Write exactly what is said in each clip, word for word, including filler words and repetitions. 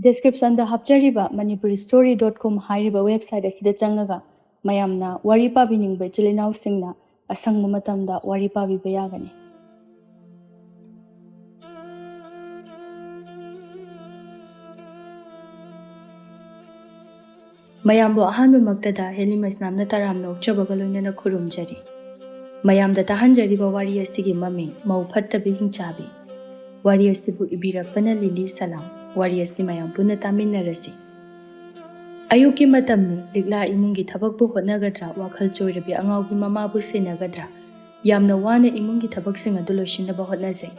Descriptionꯗ ꯍꯥꯞꯆꯔꯤꯕ manipuristory.com ꯍꯥꯏꯔꯤꯕ website ꯑꯁꯤꯗ ꯆꯪꯉꯒ ꯃꯌꯥꯝꯅ ꯋꯥꯔꯤ ꯄꯥꯕꯤꯅꯤꯡꯕ ꯏꯆꯤꯜ ꯏꯅꯥꯎꯁꯤꯡꯅ ꯑꯁꯪꯕ ꯃꯇꯝꯗ ꯋꯥꯔꯤ ꯄꯥꯕꯤꯕ ꯌꯥꯒꯅꯤ꯫ ꯃꯌꯥꯝꯕꯨ ꯑꯍꯥꯟꯕꯃꯛꯇꯗ ꯍꯦꯂꯤ ꯃꯩꯁꯅꯥꯝꯅ ꯇꯔꯥꯝꯅ ꯑꯣꯛꯆꯕꯒ ꯂꯣꯏꯅꯅ ꯈꯨꯔꯨꯝꯖꯔꯤ꯫ ꯃꯌꯥꯝꯗ ꯇꯥꯍꯟꯖꯔꯤꯕ ꯋꯥꯔꯤ ꯑꯁꯤꯒꯤ ꯃꯃꯤꯡ ꯃꯧ ꯐꯠꯇꯕꯤ ꯍꯤꯡꯆꯥꯕꯤ꯫ ꯋꯥꯔꯤ ꯑꯁꯤꯕꯨ ꯏꯕꯤꯔꯛꯄꯅ ꯂꯤꯂꯤ ꯁꯂꯥꯝ꯫ ꯋꯥꯔꯤ ꯑꯁꯤ ꯃꯌꯥꯝ ꯄꯨꯟꯅ ꯇꯥꯃꯤꯟꯅꯔꯁꯤ꯫ ꯑꯌꯨꯛꯀꯤ ꯃꯇꯝꯅꯤ꯫ ꯂꯤꯛꯂꯥ ꯏꯃꯨꯡꯒꯤ ꯊꯕꯛꯄꯨ ꯍꯣꯠꯅꯒꯗ꯭ꯔꯥ, ꯋꯥꯈꯜ ꯆꯣꯏꯔꯕꯤ ꯑꯉꯥꯎꯕꯤ ꯃꯃꯥꯕꯨ ꯁꯦꯟꯅꯒꯗ꯭ꯔꯥ, ꯌꯥꯝꯅ ꯋꯥꯅ ꯏꯃꯨꯡꯒꯤ ꯊꯕꯛꯁꯤꯡ ꯑꯗꯨ ꯂꯣꯏꯁꯤꯟꯅꯕ ꯍꯣꯠꯅꯖꯩ꯫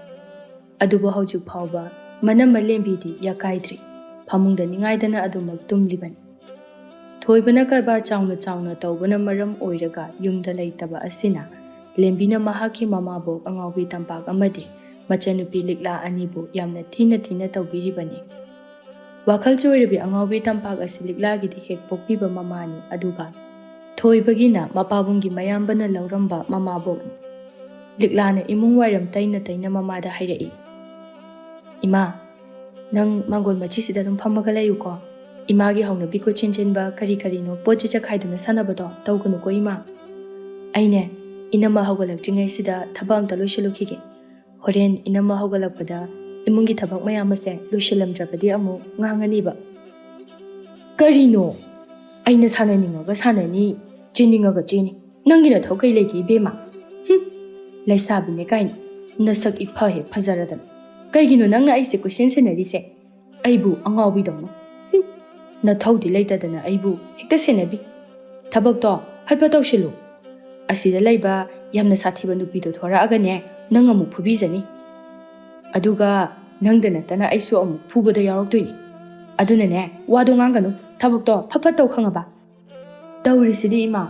ꯑꯗꯨꯕꯨ ꯍꯧꯖꯤꯛ ꯐꯥꯎꯕ ꯃꯅꯝꯃ ꯂꯦꯝꯕꯤꯗꯤ ꯌꯥꯀꯥꯏꯗ꯭ꯔꯤ꯫ ꯐꯃꯨꯡꯗ ꯅꯤꯡꯉꯥꯏꯗꯅ ꯑꯗꯨꯃꯛ ꯇꯨꯝꯂꯤꯕꯅꯤ꯫ ꯊꯣꯏꯕꯅ ꯀꯔꯕꯥꯔ ꯆꯥꯎꯅ ꯆꯥꯎꯅ ꯇꯧꯕꯅ ꯃꯔꯝ ꯑꯣꯏꯔꯒ ꯌꯨꯝꯗ ꯂꯩꯇꯕ ꯑꯁꯤꯅ ꯂꯦꯝꯕꯤꯅ ꯃꯍꯥꯛꯀꯤ ꯃꯃꯥꯕꯣꯛ ꯑꯉꯥꯎꯕꯤ ꯇꯝꯄꯥꯛ ꯑꯃꯗꯤ ꯃꯆꯟꯅꯨꯄꯤ ꯂꯤꯛꯂꯥ ꯑꯅꯤꯕꯨ ꯌꯥꯝꯅ ꯊꯤꯅ ꯊꯤꯅ ꯇꯧꯕꯤꯔꯤꯕꯅꯤ꯫ ꯋꯥꯈꯜ ꯆꯣꯏꯔꯕꯤ ꯑꯉꯥꯎꯕꯤ ꯇꯝꯄꯥꯛ ꯑꯁꯤ ꯂꯤꯛꯂꯥꯒꯤꯗꯤ ꯍꯦꯛ ꯄꯣꯛꯄꯤꯕ ꯃꯃꯥꯅꯤ, ꯑꯗꯨꯒ ꯊꯣꯏꯕꯒꯤꯅ ꯃꯄꯥꯕꯨꯡꯒꯤ ꯃꯌꯥꯝꯕꯅ ꯂꯧꯔꯝꯕ ꯃꯃꯥꯕꯣꯛꯅꯤ꯫ ꯂꯤꯛꯂꯥꯅ ꯏꯃꯨꯡ ꯋꯥꯏꯔꯝ ꯇꯩꯅ ꯇꯩꯅ ꯃꯃꯥꯗ ꯍꯥꯏꯔꯛꯏ, "ꯏꯃꯥ, ꯅꯪ ꯃꯥꯡꯒꯣꯜ ꯃꯆꯤꯁꯤꯗ ꯑꯗꯨꯝ ꯐꯝꯃꯒ ꯂꯩꯌꯨꯀꯣ꯫ ꯏꯃꯥꯒꯤ ꯍꯧꯅꯕꯤ ꯀꯣꯏꯆꯦꯟ ꯆꯦꯟꯕ ꯀꯔꯤ ꯀꯔꯤꯅꯣ ꯄꯣꯠ ꯆꯩ ꯆꯈꯥꯏꯗꯨꯅ ꯁꯥꯟꯅꯕꯗꯣ ꯇꯧꯒꯅꯨꯀꯣ ꯏꯃꯥ꯫ ꯑꯩꯅꯦ, ꯏꯅꯝꯃ ꯍꯧꯒꯠꯂꯛꯇ꯭ꯔꯤꯉꯩꯁꯤꯗ ꯊꯕꯛ ꯑꯝꯇ ꯂꯣꯏꯁꯤꯜꯂꯨꯈꯤꯒꯦ꯫ ꯍꯣꯔꯦꯟ ꯏꯅꯝꯃ ꯍꯧꯒꯠꯂꯛꯄꯗ ꯏꯃꯨꯡꯒꯤ ꯊꯕꯛ ꯃꯌꯥꯝ ꯑꯁꯦ ꯂꯣꯏꯁꯤꯜꯂꯝꯗ꯭ꯔꯕꯗꯤ ꯑꯃꯨꯛ ꯉꯥꯡꯉꯅꯤꯕ꯫" "ꯀꯔꯤꯅꯣ? ꯑꯩꯅ ꯁꯥꯟꯅꯅꯤꯡꯉꯒ ꯁꯥꯟꯅꯅꯤ, ꯆꯦꯟꯅꯤꯡꯉꯒ ꯆꯦꯟꯅꯤ꯫ ꯅꯪꯒꯤ ꯅꯊꯧ ꯀꯩ ꯂꯩꯒꯦ ꯏꯕꯦꯝꯃ? ꯍꯨꯝ, ꯂꯩꯁꯥꯕꯤꯅꯦ ꯀꯥꯏꯅ ꯅꯁꯛ ꯏꯐ ꯍꯦꯛ ꯐꯖꯔꯗꯅ꯫ ꯀꯩꯒꯤꯅꯣ ꯅꯪꯅ ꯑꯩꯁꯦ ꯀꯣꯏꯁꯦꯟ ꯁꯦꯟꯅꯔꯤꯁꯦ? ꯑꯩꯕꯨ ꯑꯉꯥꯎꯕꯤꯗꯧꯅ꯫ ꯍꯨꯝ, ꯅꯊꯧꯗꯤ ꯂꯩꯇꯗꯅ ꯑꯩꯕꯨ ꯍꯦꯛꯇ ꯁꯦꯟꯅꯕꯤ꯫ ꯊꯕꯛꯇꯣ ꯐꯠ ꯐꯠ ꯇꯧꯁꯤꯜꯂꯨ꯫ ꯑꯁꯤꯗ ꯂꯩꯕ ꯌꯥꯝꯅ ꯁꯥꯊꯤꯕ ꯅꯨꯄꯤꯗꯣ ꯊꯣꯔꯛꯑꯒꯅꯦ, ꯅꯪ ꯑꯃꯨꯛ ꯐꯨꯕꯤꯖꯅꯤ꯫ ꯑꯗꯨꯒ ꯅꯪꯗ ꯅꯠꯇꯅ ꯑꯩꯁꯨ ꯑꯃꯨꯛ ꯐꯨꯕꯗ ꯌꯥꯎꯔꯛꯇꯣꯏꯅꯤ꯫ ꯑꯗꯨꯅꯅꯦ, ꯋꯥꯗꯣ ꯉꯥꯡꯒꯅꯨ, ꯊꯕꯛꯇꯣ ꯐꯠ ꯐꯠ ꯇꯧ, ꯈꯪꯉꯕ?" "ꯇꯧꯔꯤꯁꯤꯗꯤ ꯏꯃꯥ,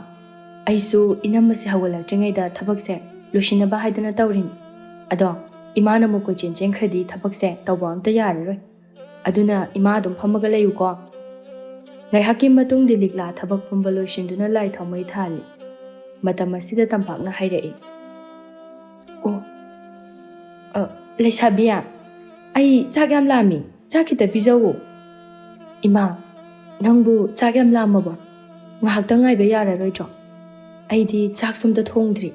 ꯑꯩꯁꯨ ꯏꯅꯝꯃꯁꯦ ꯍꯧꯒꯠꯂꯛꯇ꯭ꯔꯤꯉꯩꯗ ꯊꯕꯛꯁꯦ ꯂꯣꯏꯁꯤꯟꯅꯕ ꯍꯥꯏꯗꯅ ꯇꯧꯔꯤꯅꯤ꯫ ꯑꯗꯣ ꯏꯃꯥꯅ ꯑꯃꯨꯛ ꯀꯣꯏꯆꯦꯟ ꯆꯦꯟꯈ꯭ꯔꯗꯤ ꯊꯕꯛꯁꯦ ꯇꯧꯕ ꯑꯝꯇ ꯌꯥꯔꯔꯣꯏ꯫ ꯑꯗꯨꯅ ꯏꯃꯥ ꯑꯗꯨꯝ ꯐꯝꯃꯒ ꯂꯩꯌꯨꯀꯣ꯫" ꯉꯥꯏꯍꯥꯛꯀꯤ ꯃꯇꯨꯡꯗ ꯂꯤꯛꯂꯥ ꯊꯕꯛ ꯄꯨꯝꯕ ꯂꯣꯏꯁꯤꯟꯗꯨꯅ ꯂꯥꯏ ꯊꯥꯎꯃꯩ ꯊꯥꯜꯂꯤ꯫ ꯃꯇꯝ ꯑꯁꯤꯗ ꯇꯝꯄꯥꯛꯅ ꯍꯥꯏꯔꯛꯏ, "ꯑꯣ, ꯑ, ꯂꯩꯁꯥꯕꯤ, ꯑꯩ ꯆꯥꯛ ꯌꯥꯝ ꯂꯥꯝꯃꯤ, ꯆꯥꯛ ꯈꯤꯇ ꯄꯤꯖꯧꯋꯣ꯫" "ꯏꯃꯥ, ꯅꯪꯕꯨ ꯆꯥꯛ ꯌꯥꯝ ꯂꯥꯝꯃꯕꯣ? ꯉꯥꯏꯍꯥꯛꯇꯪ ꯉꯥꯏꯕ ꯌꯥꯔꯔꯣꯏꯗ꯭ꯔꯣ? ꯑꯩꯗꯤ ꯆꯥꯛꯁꯨ ꯑꯝꯇ ꯊꯣꯡꯗ꯭ꯔꯤ꯫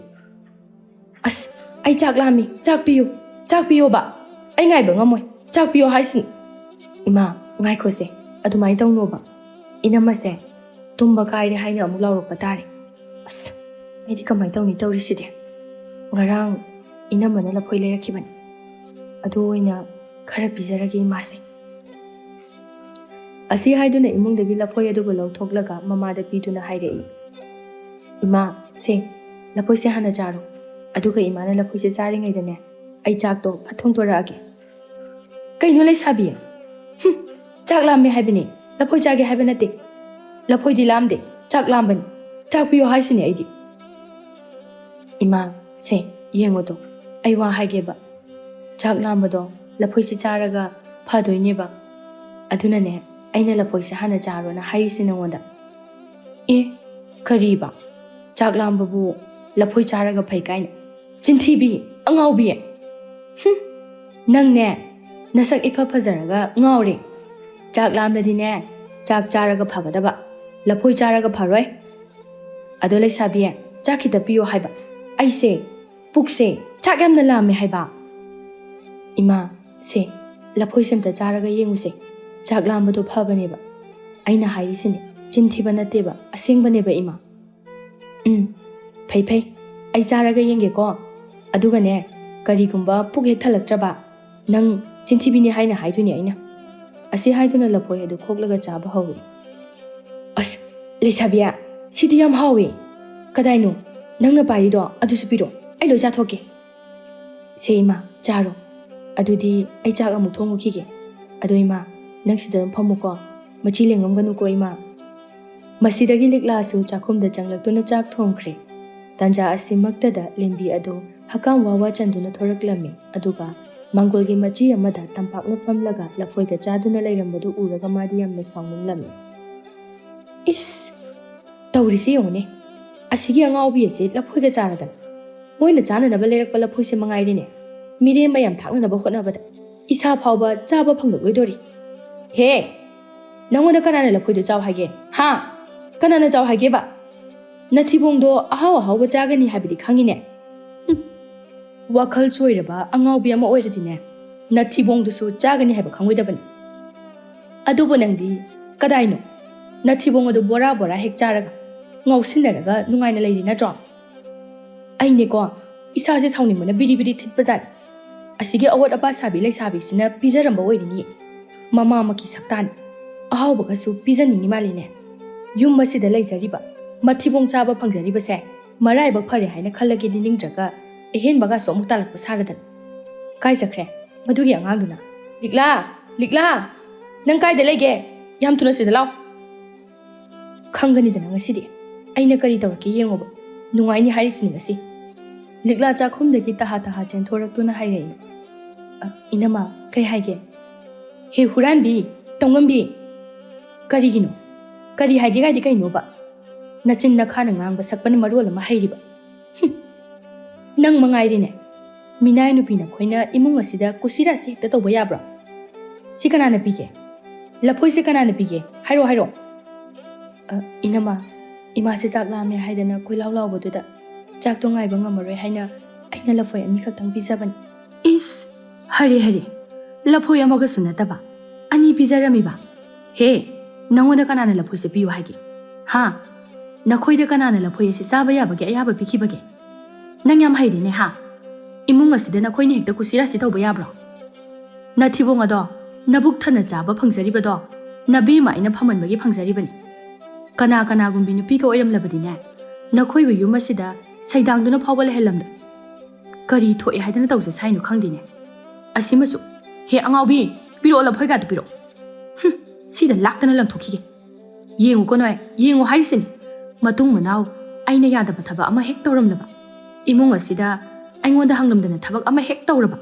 ꯑꯁ, ꯑꯩ ꯆꯥꯛ ꯂꯥꯝꯃꯤ, ꯆꯥꯛ ꯄꯤꯌꯨ, ꯆꯥꯛ ꯄꯤꯌꯣꯕ꯫ ꯑꯩ ꯉꯥꯏꯕ ꯉꯝꯃꯣꯏ, ꯆꯥꯛ ꯄꯤꯌꯣ ꯍꯥꯏꯁꯤꯅꯤ꯫" "ꯏꯃꯥ, ꯉꯥꯏꯈꯣꯁꯦ, ꯑꯗꯨꯃꯥꯏꯅ ꯇꯧꯅꯣꯕ꯫ ꯏꯅꯝꯃꯁꯦ ꯇꯨꯝꯕ ꯀꯥꯏꯔꯦ ꯍꯥꯏꯅ ꯑꯃꯨꯛ ꯂꯥꯎꯔꯛꯄ ꯇꯥꯔꯦ꯫ ꯑꯁ, ꯑꯩꯗꯤ ꯀꯃꯥꯏꯅ ꯇꯧꯅꯤ ꯇꯧꯔꯤꯁꯤꯗꯤ? ꯉꯔꯥꯡ ꯏꯅꯝꯃꯅ ꯂꯐꯣꯏ ꯂꯩꯔꯛꯈꯤꯕꯅꯤ꯫ ꯑꯗꯨ ꯑꯣꯏꯅ ꯈꯔ ꯄꯤꯖꯔꯒꯦ ꯏꯃꯥꯁꯦ꯫" ꯑꯁꯤ ꯍꯥꯏꯗꯨꯅ ꯏꯃꯨꯡꯗꯒꯤ ꯂꯐꯣꯏ ꯑꯗꯨꯕꯨ ꯂꯧꯊꯣꯛꯂꯒ ꯃꯃꯥꯗ ꯄꯤꯗꯨꯅ ꯍꯥꯏꯔꯛꯏ, "ꯏꯃꯥ, ꯁꯦ, ꯂꯐꯣꯏꯁꯦ ꯍꯥꯟꯅ ꯆꯥꯔꯣ꯫ ꯑꯗꯨꯒ ꯏꯃꯥꯅ ꯂꯐꯣꯏꯁꯦ ꯆꯥꯔꯤꯉꯩꯗꯅꯦ, ꯑꯩ ꯆꯥꯛꯇꯣ ꯐꯠ ꯊꯣꯡꯗꯣꯔꯛꯑꯒꯦ꯫" "ꯀꯩꯅꯣ ꯂꯩꯁꯥꯕꯤ? ꯍꯨꯝ, ꯆꯥꯛ ꯂꯥꯝꯃꯦ ꯍꯥꯏꯕꯅꯦ, ꯂꯐꯣꯏ ꯆꯥꯒꯦ ꯍꯥꯏꯕ ꯅꯠꯇꯦ꯫ ꯂꯐꯣꯏꯗꯤ ꯂꯥꯝꯗꯦ, ꯆꯥꯛ ꯂꯥꯝꯕꯅꯤ꯫ ꯆꯥꯛ ꯄꯤꯌꯣ ꯍꯥꯏꯁꯤꯅꯦ ꯑꯩꯗꯤ꯫" "ꯏꯃꯥ, ꯁꯦ, ꯌꯦꯡꯉꯣꯗꯣ, ꯑꯩ ꯋꯥ ꯍꯥꯏꯒꯦꯕ꯫ ꯆꯥꯛ ꯂꯥꯝꯕꯗꯣ ꯂꯐꯣꯏꯁꯦ ꯆꯥꯔꯒ ꯐꯗꯣꯏꯅꯦꯕ꯫ ꯑꯗꯨꯅꯅꯦ, ꯑꯩꯅ ꯂꯐꯣꯏꯁꯦ ꯍꯥꯟꯅ ꯆꯥꯔꯣꯅ ꯍꯥꯏꯔꯤꯁꯦ ꯅꯉꯣꯟꯗ꯫" "ꯑꯦ, ꯀꯔꯤꯕ? ꯆꯥꯛ ꯂꯥꯝꯕꯕꯨ ꯂꯐꯣꯏ ꯆꯥꯔꯒ ꯐꯩ ꯀꯥꯏꯅ? ꯆꯤꯟꯊꯤꯕꯤ, ꯑꯉꯥꯎꯕꯤ! ꯍꯨꯝ, ꯅꯪꯅꯦ, ꯅꯁꯛ ꯏꯐ ꯐꯖꯔꯒ ꯉꯥꯎꯔꯦ꯫ ꯆꯥꯛ ꯂꯥꯝꯂꯗꯤꯅꯦ, ꯆꯥꯛ ꯆꯥꯔꯒ ꯐꯒꯗꯕ, ꯂꯐꯣꯏ ꯆꯥꯔꯒ ꯐꯔꯣꯏ꯫ ꯑꯗꯣ ꯂꯩꯁꯥꯕꯤ, ꯆꯥꯛ ꯈꯤꯇ ꯄꯤꯌꯣ ꯍꯥꯏꯕ꯫ ꯑꯩꯁꯦ, ꯄꯨꯛꯁꯦ ꯆꯥꯛ ꯌꯥꯝꯅ ꯂꯥꯝꯃꯦ ꯍꯥꯏꯕ꯫" "ꯏꯃꯥ, ꯁꯦ, ꯂꯐꯣꯏꯁꯦ ꯑꯝꯇ ꯆꯥꯔꯒ ꯌꯦꯡꯉꯨꯁꯦ꯫ ꯆꯥꯛ ꯂꯥꯝꯕꯗꯣ ꯐꯕꯅꯦꯕ꯫ ꯑꯩꯅ ꯍꯥꯏꯔꯤꯁꯤꯅꯦ, ꯆꯤꯟ ꯊꯤꯕ ꯅꯠꯇꯦꯕ, ꯑꯁꯦꯡꯕꯅꯦꯕ ꯏꯃꯥ꯫" "ꯎꯝ, ꯐꯩ ꯐꯩ, ꯑꯩ ꯆꯥꯔꯒ ꯌꯦꯡꯒꯦꯀꯣ꯫ ꯑꯗꯨꯒꯅꯦ, ꯀꯔꯤꯒꯨꯝꯕ ꯄꯨꯛ ꯍꯦꯛ ꯊꯜꯂꯛꯇ꯭ꯔꯕ, ꯅꯪ ꯆꯤꯟꯊꯤꯕꯤꯅꯤ ꯍꯥꯏꯅ ꯍꯥꯏꯗꯣꯏꯅꯦ ꯑꯩꯅ꯫" ꯑꯁꯤ ꯍꯥꯏꯗꯨꯅ ꯂꯐꯣꯏ ꯑꯗꯨ ꯈꯣꯛꯂꯒ ꯆꯥꯕ ꯍꯧꯏ꯫ "ꯑꯁ, ꯂꯩꯁꯥꯕꯤ, ꯁꯤꯗꯤ ꯌꯥꯝ ꯍꯥꯎꯏ꯫ ꯀꯗꯥꯏꯅꯣ ꯅꯪꯅ ꯄꯥꯏꯔꯤꯗꯣ? ꯑꯗꯨꯁꯨ ꯄꯤꯔꯣ, ꯑꯩ ꯂꯣꯏ ꯆꯥꯊꯣꯛꯀꯦ꯫" "ꯁꯦ ꯏꯃꯥ, ꯆꯥꯔꯣ꯫ ꯑꯗꯨꯗꯤ ꯑꯩ ꯆꯥꯛ ꯑꯃꯨꯛ ꯊꯣꯡꯉꯨꯈꯤꯒꯦ꯫ ꯑꯗꯣ ꯏꯃꯥ, ꯅꯪ ꯁꯤꯗ ꯑꯗꯨꯝ ꯐꯝꯃꯨꯀꯣ꯫ ꯃꯆꯤ ꯂꯦꯡꯉꯝꯒꯅꯨꯀꯣ ꯏꯃꯥ꯫" ꯃꯁꯤꯗꯒꯤ ꯂꯤꯛꯂꯥꯁꯨ ꯆꯥꯛꯈꯨꯝꯗ ꯆꯪꯂꯛꯇꯨꯅ ꯆꯥꯛ ꯊꯣꯡꯈ꯭ꯔꯦ꯫ ꯇꯥꯟꯖꯥ ꯑꯁꯤꯃꯛꯇꯗ ꯂꯦꯝꯕꯤ ꯑꯗꯨ ꯍꯛꯀꯥꯝ ꯋꯥ ꯋꯥ ꯆꯟꯗꯨꯅ ꯊꯣꯔꯛꯂꯝꯃꯤ꯫ ꯑꯗꯨꯒ ꯃꯥꯡꯒꯣꯜꯒꯤ ꯃꯆꯤ ꯑꯃꯗ ꯇꯝꯄꯥꯛꯅ ꯐꯝꯂꯒ ꯂꯐꯣꯏꯒ ꯆꯥꯗꯨꯅ ꯂꯩꯔꯝꯕꯗꯨ ꯎꯔꯒ ꯃꯥꯗꯤ ꯌꯥꯝꯅ ꯁꯥꯎꯅꯤꯡꯂꯝꯃꯤ꯫ "ꯏꯁ! ꯇꯧꯔꯤꯁꯦ ꯌꯦꯡꯉꯨꯅꯦ꯫ ꯑꯁꯤꯒꯤ ꯑꯉꯥꯎꯕꯤ ꯑꯁꯤ ꯂꯐꯣꯏꯒ ꯆꯥꯔꯗꯅ꯫ ꯃꯣꯏꯅ ꯆꯥꯅꯅꯕ ꯂꯩꯔꯛꯄ ꯂꯐꯣꯏꯁꯦ ꯃꯉꯥꯏꯔꯦꯅꯦ꯫ ꯃꯤꯔꯦꯝ ꯃꯌꯥꯝ ꯊꯥꯛꯅꯅꯕ ꯍꯣꯠꯅꯕꯗ ꯏꯁꯥ ꯐꯥꯎꯕ ꯆꯥꯕ ꯐꯪꯂꯛꯂꯣꯏꯗꯣꯔꯤ꯫ ꯍꯦ! ꯅꯪꯉꯣꯟꯗ ꯀꯅꯥꯅ ꯂꯐꯣꯏꯗꯣ ꯆꯥꯎ ꯍꯥꯏꯒꯦ? ꯍꯥ? ꯀꯅꯥꯅ ꯆꯥꯎ ꯍꯥꯏꯒꯦꯕ? ꯅꯊꯤꯕꯣꯡꯗꯣ ꯑꯍꯥꯎ ꯑꯍꯥꯎꯕ ꯆꯥꯒꯅꯤ ꯍꯥꯏꯕꯗꯤ ꯈꯪꯉꯤꯅꯦ꯫ ꯍꯨꯝ꯫ ꯋꯥꯈꯜ ꯆꯣꯏꯔꯕ ꯑꯉꯥꯎꯕꯤ ꯑꯃ ꯑꯣꯏꯔꯗꯤꯅꯦ, ꯅꯊꯤꯕꯣꯡꯗꯨꯁꯨ ꯆꯥꯒꯅꯤ ꯍꯥꯏꯕ ꯈꯪꯉꯣꯏꯗꯕꯅꯤ꯫ ꯑꯗꯨꯕꯨ ꯅꯪꯗꯤ ꯀꯗꯥꯏꯅꯣ? ꯅꯊꯤꯕꯣꯡ ꯑꯗꯨ ꯕꯣꯔꯥ ꯕꯣꯔꯥ ꯍꯦꯛ ꯆꯥꯔꯒ, ꯉꯥꯎꯁꯤꯟꯅꯔꯒ ꯅꯨꯡꯉꯥꯏꯅ ꯂꯩꯔꯤ ꯅꯠꯇ꯭ꯔꯣ? ꯑꯩꯅꯦꯀꯣ, ꯏꯁꯥꯁꯦ ꯁꯥꯎꯅꯤꯡꯕꯅ ꯕꯤꯔꯤ ꯕꯤꯔꯤ ꯊꯤꯠꯄꯖꯥꯠꯅꯤ꯫ ꯑꯁꯤꯒꯤ ꯑꯋꯥꯠ ꯑꯄꯥ ꯁꯥꯕꯤ ꯂꯩꯁꯥꯕꯤꯁꯤꯅ ꯄꯤꯖꯔꯝꯕ ꯑꯣꯏꯔꯤꯅꯤ꯫ ꯃꯃꯥ ꯃꯀꯤ ꯁꯛꯇꯥꯅꯤ꯫ ꯑꯍꯥꯎꯕꯒꯁꯨ ꯄꯤꯖꯅꯤꯡꯉꯤ ꯃꯥꯜꯂꯤꯅꯦ꯫ ꯌꯨꯝ ꯑꯁꯤꯗ ꯂꯩꯖꯔꯤꯕ, ꯃꯊꯤꯕꯣꯡ ꯆꯥꯕ ꯐꯪꯖꯔꯤꯕꯁꯦ ꯃꯔꯥꯏꯕꯛ ꯐꯔꯦ ꯍꯥꯏꯅ ꯈꯜꯂꯒꯦꯗꯤ ꯅꯤꯡꯗ꯭ꯔꯒ, ꯑꯍꯦꯟꯕꯒꯁꯨ ꯑꯃꯨꯛ ꯇꯥꯜꯂꯛꯄ ꯁꯥꯔꯗꯅ꯫ ꯀꯥꯏ ꯆꯠꯈ꯭ꯔꯦ ꯃꯗꯨꯒꯤ ꯑꯉꯥꯡꯗꯨꯅ? "ꯂꯤꯛꯂꯥ! ꯂꯤꯛꯂꯥ! ꯅꯪ ꯀꯥꯏꯗ ꯂꯩꯒꯦ? ꯌꯥꯝ ꯊꯨꯅ ꯁꯤꯗ ꯂꯥꯎ!" ꯈꯪꯒꯅꯤꯗꯅ ꯉꯁꯤꯗꯤ ꯑꯩꯅ ꯀꯔꯤ ꯇꯧꯔꯛꯀꯦ ꯌꯦꯡꯉꯨꯕ꯫ ꯅꯨꯡꯉꯥꯏꯅꯤ ꯍꯥꯏꯔꯤꯁꯤꯅꯤ ꯉꯁꯤ꯫ ꯂꯤꯛꯂꯥ ꯆꯥꯛꯈꯨꯝꯗꯒꯤ ꯇꯍꯥ ꯇꯍꯥ ꯆꯦꯟꯊꯣꯔꯛꯇꯨꯅ ꯍꯥꯏꯔꯛꯏ꯫ "ꯑ, ꯏꯅꯝꯃ, ꯀꯩ ꯍꯥꯏꯒꯦ?" "ꯍꯦ ꯍꯨꯔꯥꯟꯕꯤ, ꯇꯧꯉꯝꯕꯤ!" "ꯀꯔꯤꯒꯤꯅꯣ? ꯀꯔꯤ ꯍꯥꯏꯒꯦ ꯀꯥꯏꯗꯤ ꯀꯩꯅꯣꯕ? ꯅꯆꯤꯟ ꯅꯈꯥꯅ ꯉꯥꯡꯕ ꯁꯛꯄꯅ ꯃꯔꯣꯜ ꯑꯃ ꯍꯩꯔꯤꯕ꯫ ꯍꯨꯝ! ꯅꯪ ꯃꯉꯥꯏꯔꯦꯅꯦ꯫ ꯃꯤꯅꯥꯏ ꯅꯨꯄꯤ ꯅꯈꯣꯏꯅ ꯏꯃꯨꯡ ꯑꯁꯤꯗ ꯀꯨꯁꯤꯔꯥꯁꯤ ꯍꯦꯛꯇ ꯇꯧꯕ ꯌꯥꯕ꯭ꯔꯣ? ꯁꯤ ꯀꯅꯥꯅ ꯄꯤꯒꯦ? ꯂꯐꯣꯏꯁꯦ ꯀꯅꯥꯅ ꯄꯤꯒꯦ? ꯍꯥꯏꯔꯣ, ꯍꯥꯏꯔꯣ!" "ꯑ, ꯏꯅꯝꯃ, ꯏꯃꯥꯁꯦ ꯆꯥꯛ ꯂꯥꯝꯃꯦ ꯍꯥꯏꯗꯅ ꯀꯣꯏꯂꯥꯎ ꯂꯥꯎꯕꯗꯨꯗ ꯆꯥꯛꯇꯣ ꯉꯥꯏꯕ ꯉꯝꯃꯔꯣꯏ ꯍꯥꯏꯅ ꯑꯩꯅ ꯂꯐꯣꯏ ꯑꯅꯤꯈꯛꯇꯪ ꯄꯤꯖꯕꯅꯤ꯫" "ꯏꯁ! ꯍꯔꯦ, ꯍꯔꯦ! ꯂꯐꯣꯏ ꯑꯃꯒꯁꯨ ꯅꯠꯇꯕ ꯑꯅꯤ ꯄꯤꯖꯔꯝꯃꯤꯕ? ꯍꯦ, ꯅꯪꯉꯣꯟꯗ ꯀꯅꯥꯅ ꯂꯐꯣꯏꯁꯦ ꯄꯤꯌꯨ ꯍꯥꯏꯒꯦ? ꯍꯥ? ꯅꯈꯣꯏꯗ ꯀꯅꯥꯅ ꯂꯐꯣꯏ ꯑꯁꯤ ꯆꯥꯕ ꯌꯥꯕꯒꯤ ꯑꯌꯥꯕ ꯄꯤꯈꯤꯕꯒꯦ? ꯅꯪ ꯌꯥꯝ ꯍꯩꯔꯦꯅꯦ, ꯍꯥ? ꯏꯃꯨꯡ ꯑꯁꯤꯗ ꯅꯈꯣꯏꯅ ꯍꯦꯛꯇ ꯀꯨꯁꯤꯔꯥꯁꯤ ꯇꯧꯕ ꯌꯥꯕ꯭ꯔꯣ? ꯅꯊꯤꯕꯣꯡ ꯑꯗꯣ, ꯅꯕꯨꯛ ꯊꯟꯅ ꯆꯥꯕ ꯐꯪꯖꯔꯤꯕꯗꯣ ꯅꯕꯦꯝꯃ ꯑꯩꯅ ꯐꯝꯍꯟꯕꯒꯤ ꯐꯪꯖꯔꯤꯕꯅꯤ꯫ ꯀꯅꯥ ꯀꯅꯥꯒꯨꯝꯕꯤ ꯅꯨꯄꯤꯒ ꯑꯣꯏꯔꯝꯂꯕꯗꯤꯅꯦ, ꯅꯈꯣꯏꯕꯨ ꯌꯨꯝ ꯑꯁꯤꯗ ꯁꯩꯗꯥꯡꯗꯨꯅ ꯐꯥꯎꯕ ꯂꯩꯍꯜꯂꯝꯂꯣꯏ꯫ ꯀꯔꯤ ꯊꯣꯛꯑꯦ ꯍꯥꯏꯗꯅ ꯇꯧꯖ ꯁꯥꯏꯅꯣ ꯈꯪꯗꯦꯅꯦ꯫ ꯑꯁꯤꯃꯁꯨ, ꯍꯦ ꯑꯉꯥꯎꯕꯤ, ꯄꯤꯔꯛꯑꯣ ꯂꯐꯣꯏꯒꯥꯗꯨ ꯄꯤꯔꯛꯑꯣ꯫ ꯍꯨꯝ, ꯁꯤꯗ ꯂꯥꯛꯇꯅ ꯂꯪꯊꯣꯛꯈꯤꯒꯦ꯫ ꯌꯦꯡꯉꯨꯀꯣ ꯅꯣꯏ, ꯌꯦꯡꯉꯨ ꯍꯥꯏꯔꯤꯁꯤꯅꯤ꯫ ꯃꯇꯨꯡ ꯃꯅꯥꯎ ꯑꯩꯅ ꯌꯥꯗꯕ ꯊꯕꯛ ꯑꯃ ꯍꯦꯛ ꯇꯧꯔꯝꯂꯕ, ꯏꯃꯨꯡ ꯑꯁꯤꯗ ꯑꯩꯉꯣꯟꯗ ꯍꯪꯂꯝꯗꯅ ꯊꯕꯛ ꯑꯃ ꯍꯦꯛ ꯇꯧꯔꯕ,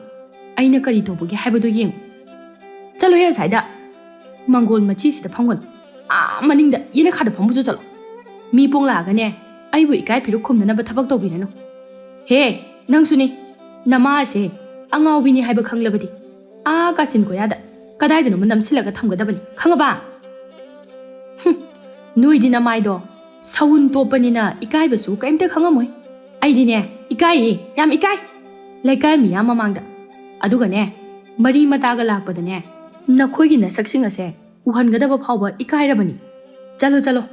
ꯑꯩꯅ ꯀꯔꯤ ꯇꯧꯕꯒꯦ ꯍꯥꯏꯕꯗꯨ ꯌꯦꯡꯉꯨ꯫ ꯆꯠꯂꯣꯍꯦ ꯑꯁ꯭ꯋꯥꯏꯗ꯫ ꯃꯪꯒꯣꯜ ꯃꯆꯤꯁꯤꯗ ꯐꯝꯒꯅꯨ꯫ ꯑꯥ ꯃꯅꯤꯡꯗ ꯌꯦꯅꯈꯥꯗ ꯐꯝꯕꯁꯨ ꯆꯠꯂꯣ꯫ ꯃꯤ ꯄꯣꯡꯂꯛꯑꯒꯅꯦ, ꯑꯩꯕꯨ ꯏꯀꯥꯏ ꯐꯤꯔꯨꯛ ꯈꯨꯝꯅꯅꯕ ꯊꯕꯛ ꯇꯧꯕꯤꯔꯅꯨ꯫ ꯍꯦ, ꯅꯪꯁꯨꯅꯤ꯫ ꯅꯃꯥꯁꯦ ꯑꯉꯥꯎꯕꯤꯅꯤ ꯍꯥꯏꯕ ꯈꯪꯂꯕꯗꯤ ꯑꯥ ꯀꯥꯆꯤꯟ ꯀꯣꯌꯥꯗ ꯀꯗꯥꯏꯗꯅꯣꯃ ꯅꯝꯁꯤꯜꯂꯒ ꯊꯝꯒꯗꯕꯅꯤ, ꯈꯪꯉꯕ? ꯅꯣꯏꯗꯤ ꯅꯃꯥꯏꯗꯣ ꯁꯎꯟ ꯇꯣꯞꯄꯅꯤꯅ ꯏꯀꯥꯏꯕꯁꯨ ꯀꯩꯝꯇ ꯈꯪꯉꯝꯃꯣꯏ꯫ ꯑꯩꯗꯤꯅꯦ, ꯏꯀꯥꯏꯌꯦ, ꯌꯥꯝ ꯏꯀꯥꯏ꯫ ꯂꯩꯀꯥꯏ ꯃꯤꯌꯥꯝ ꯃꯃꯥꯡꯗ꯫ ꯑꯗꯨꯒꯅꯦ, ꯃꯔꯤ ꯃꯇꯥꯒ ꯂꯥꯛꯄꯗꯅꯦ, ꯅꯈꯣꯏꯒꯤ ꯅꯁꯛꯁꯤꯡ ꯑꯁꯦ ꯎꯍꯟꯒꯗꯕ ꯐꯥꯎꯕ ꯏꯀꯥꯏꯔꯕꯅꯤ꯫ ꯆꯠꯂꯣ, ꯆꯠꯂꯣ,